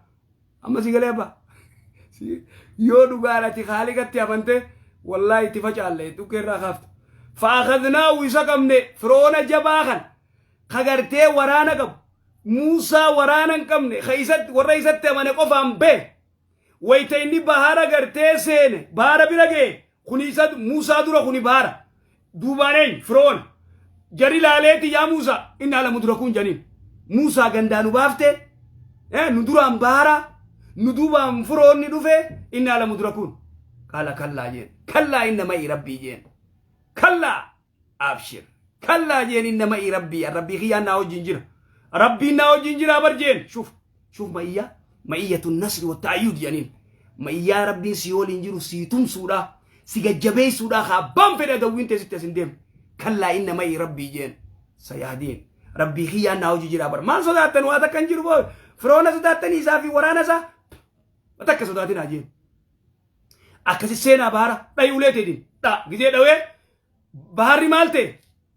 amma si galee abbaa yoo dhugaan ati haaliqatti amante wallaahi itti facaalle dhukkee irraa kaaftu. Fa'akhadnaahu isa qabne firoona jabaa kan ka gartee waraana qabu Muusaa waraana hin qabne ka isatti warra isatti amane qofaan bee wayita inni bahara gartee seene bahara bira ga'e kuni isa Muusaa dura kuni bahara duubaan eenyu firoona jari laaleeti yaa Muusaa inni ala mudrakuun janiin Muusaa gandaa nu baafte nu duraan bahara nu duubaan firoonni dhufe inni ala mudrakuun qaala kallaa jeen kallaa inna ma'i rabbii jeen kallaa abshir kallaa jeen inna ma'i rabbii rabbii kiyyaan naa wajjin jira rabbiin naa wajjin jira bar jeen shuf shuf ma'iyyaa ma'iyyatu nasri wa ta'ayyud jedhaniin ma'iyyaa rabbiin si waliin jiru si tumsuudha si gajjabeessuudha haa abbaan fedhe dawwiin teessitti as hin deemne kallaa inna ma'i rabbii jeen sayahdiin rabbii kiyyaan naa wajjin jira bar maal sodaattan waa takka hin jiru boo firoona sodaattanii isaa fi waraana isaa takka sodaatinaa jeen akkasi seenaa bahara dhayi ulee teetiin dha gizee dhawee baharri maal ta'e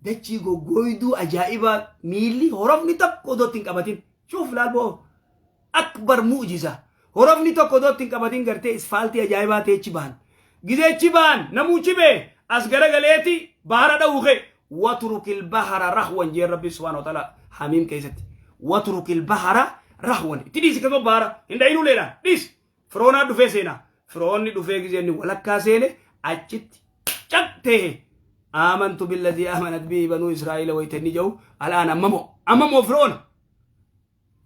dachii goggooyduu ajaa'ibaa miilli horofni tokko odoo itti hin qabatin shuuf laal boo akbar mu'jiza horofni tokko odoo itti hin qabatin gartee isfaaltii ajaa'ibaa ta'e achi bahan gizee achi bahan namuu cibee as garagaleeti bahara dha'uu ka'e watrukil bahara rahwan jeen rabbi subhaanahu wa ta'ala hamiim keessatti watrukil bahara rahwan itti dhiisi akkasuma bahara hin dha'inuu leedhaan dhiisi firoonaa dhufee seenaa firoonni dhufee gizee inni walakkaa seene achitti cabtee aamantu billadii amanat bihi banuu israa'iila wayita inni jedhu al'aan ammamoo ammamoo firoona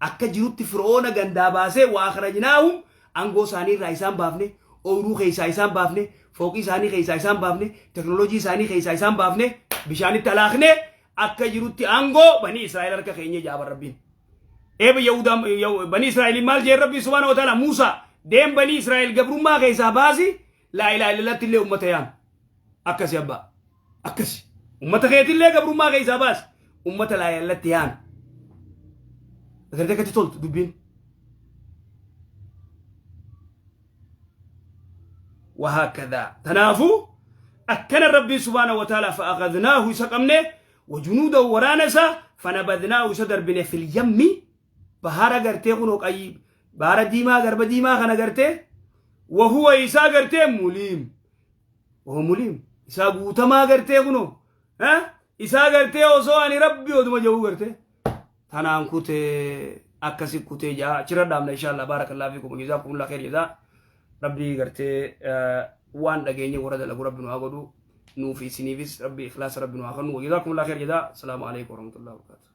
akka jirutti firoona gandaa baasee waa akhrajnaahum aangoo isaanii irraa isaan baafne ooyiruu keessaa isaan baafne fooqii isaanii keessaa isaan baafne teknooloojii isaanii keessaa isaan baafne bishaanitti alaakne. Akka jirutti aangoo banii Israa'el harka keenya jaaban Rabbiin. Eeba Yahudaa banii Israa'eliin maal jeen Rabbiin subhaanahu wa ta'ala Muusaa deem banii Israa'el gabrummaa keessaa baasi laa ilaaha illallatti illee ummata yaam. Akkasi abbaa. Akkasi. Ummata keetillee gabrummaa keessaa baasi. Ummata laa ilaaha illallatti yaam. Agartee akkatti toltu dubbiin. وهكذا تنافو أكن ربي سبحانه وتعالى فأخذناه سقمنه وجنوده ورانسا فنبذناه سدر بنه في اليم بهارا غرتي كنو قي بهارا ديما غرب ديما خنا غرتي وهو إسا غرتي مليم وهو مليم إسا غوتما غرتي كنو ها إسا غرتي وسو أني ربي ودما جو غرتي tanaan kutee akkasi kutee jaa achirra dhaabna inshallah. Barakallahu fiikum, jazakumullahu khair jazaa. Rabbii gartee waan dhageenye warra dalagu rabbi nu haa godhu, nuuf isiniifis rabbi ikhlaasa rabbi nu haa kennu. Jazakumullahu khair jazaa. Assalaamu alaikum warahmatullahi wabarakatuh.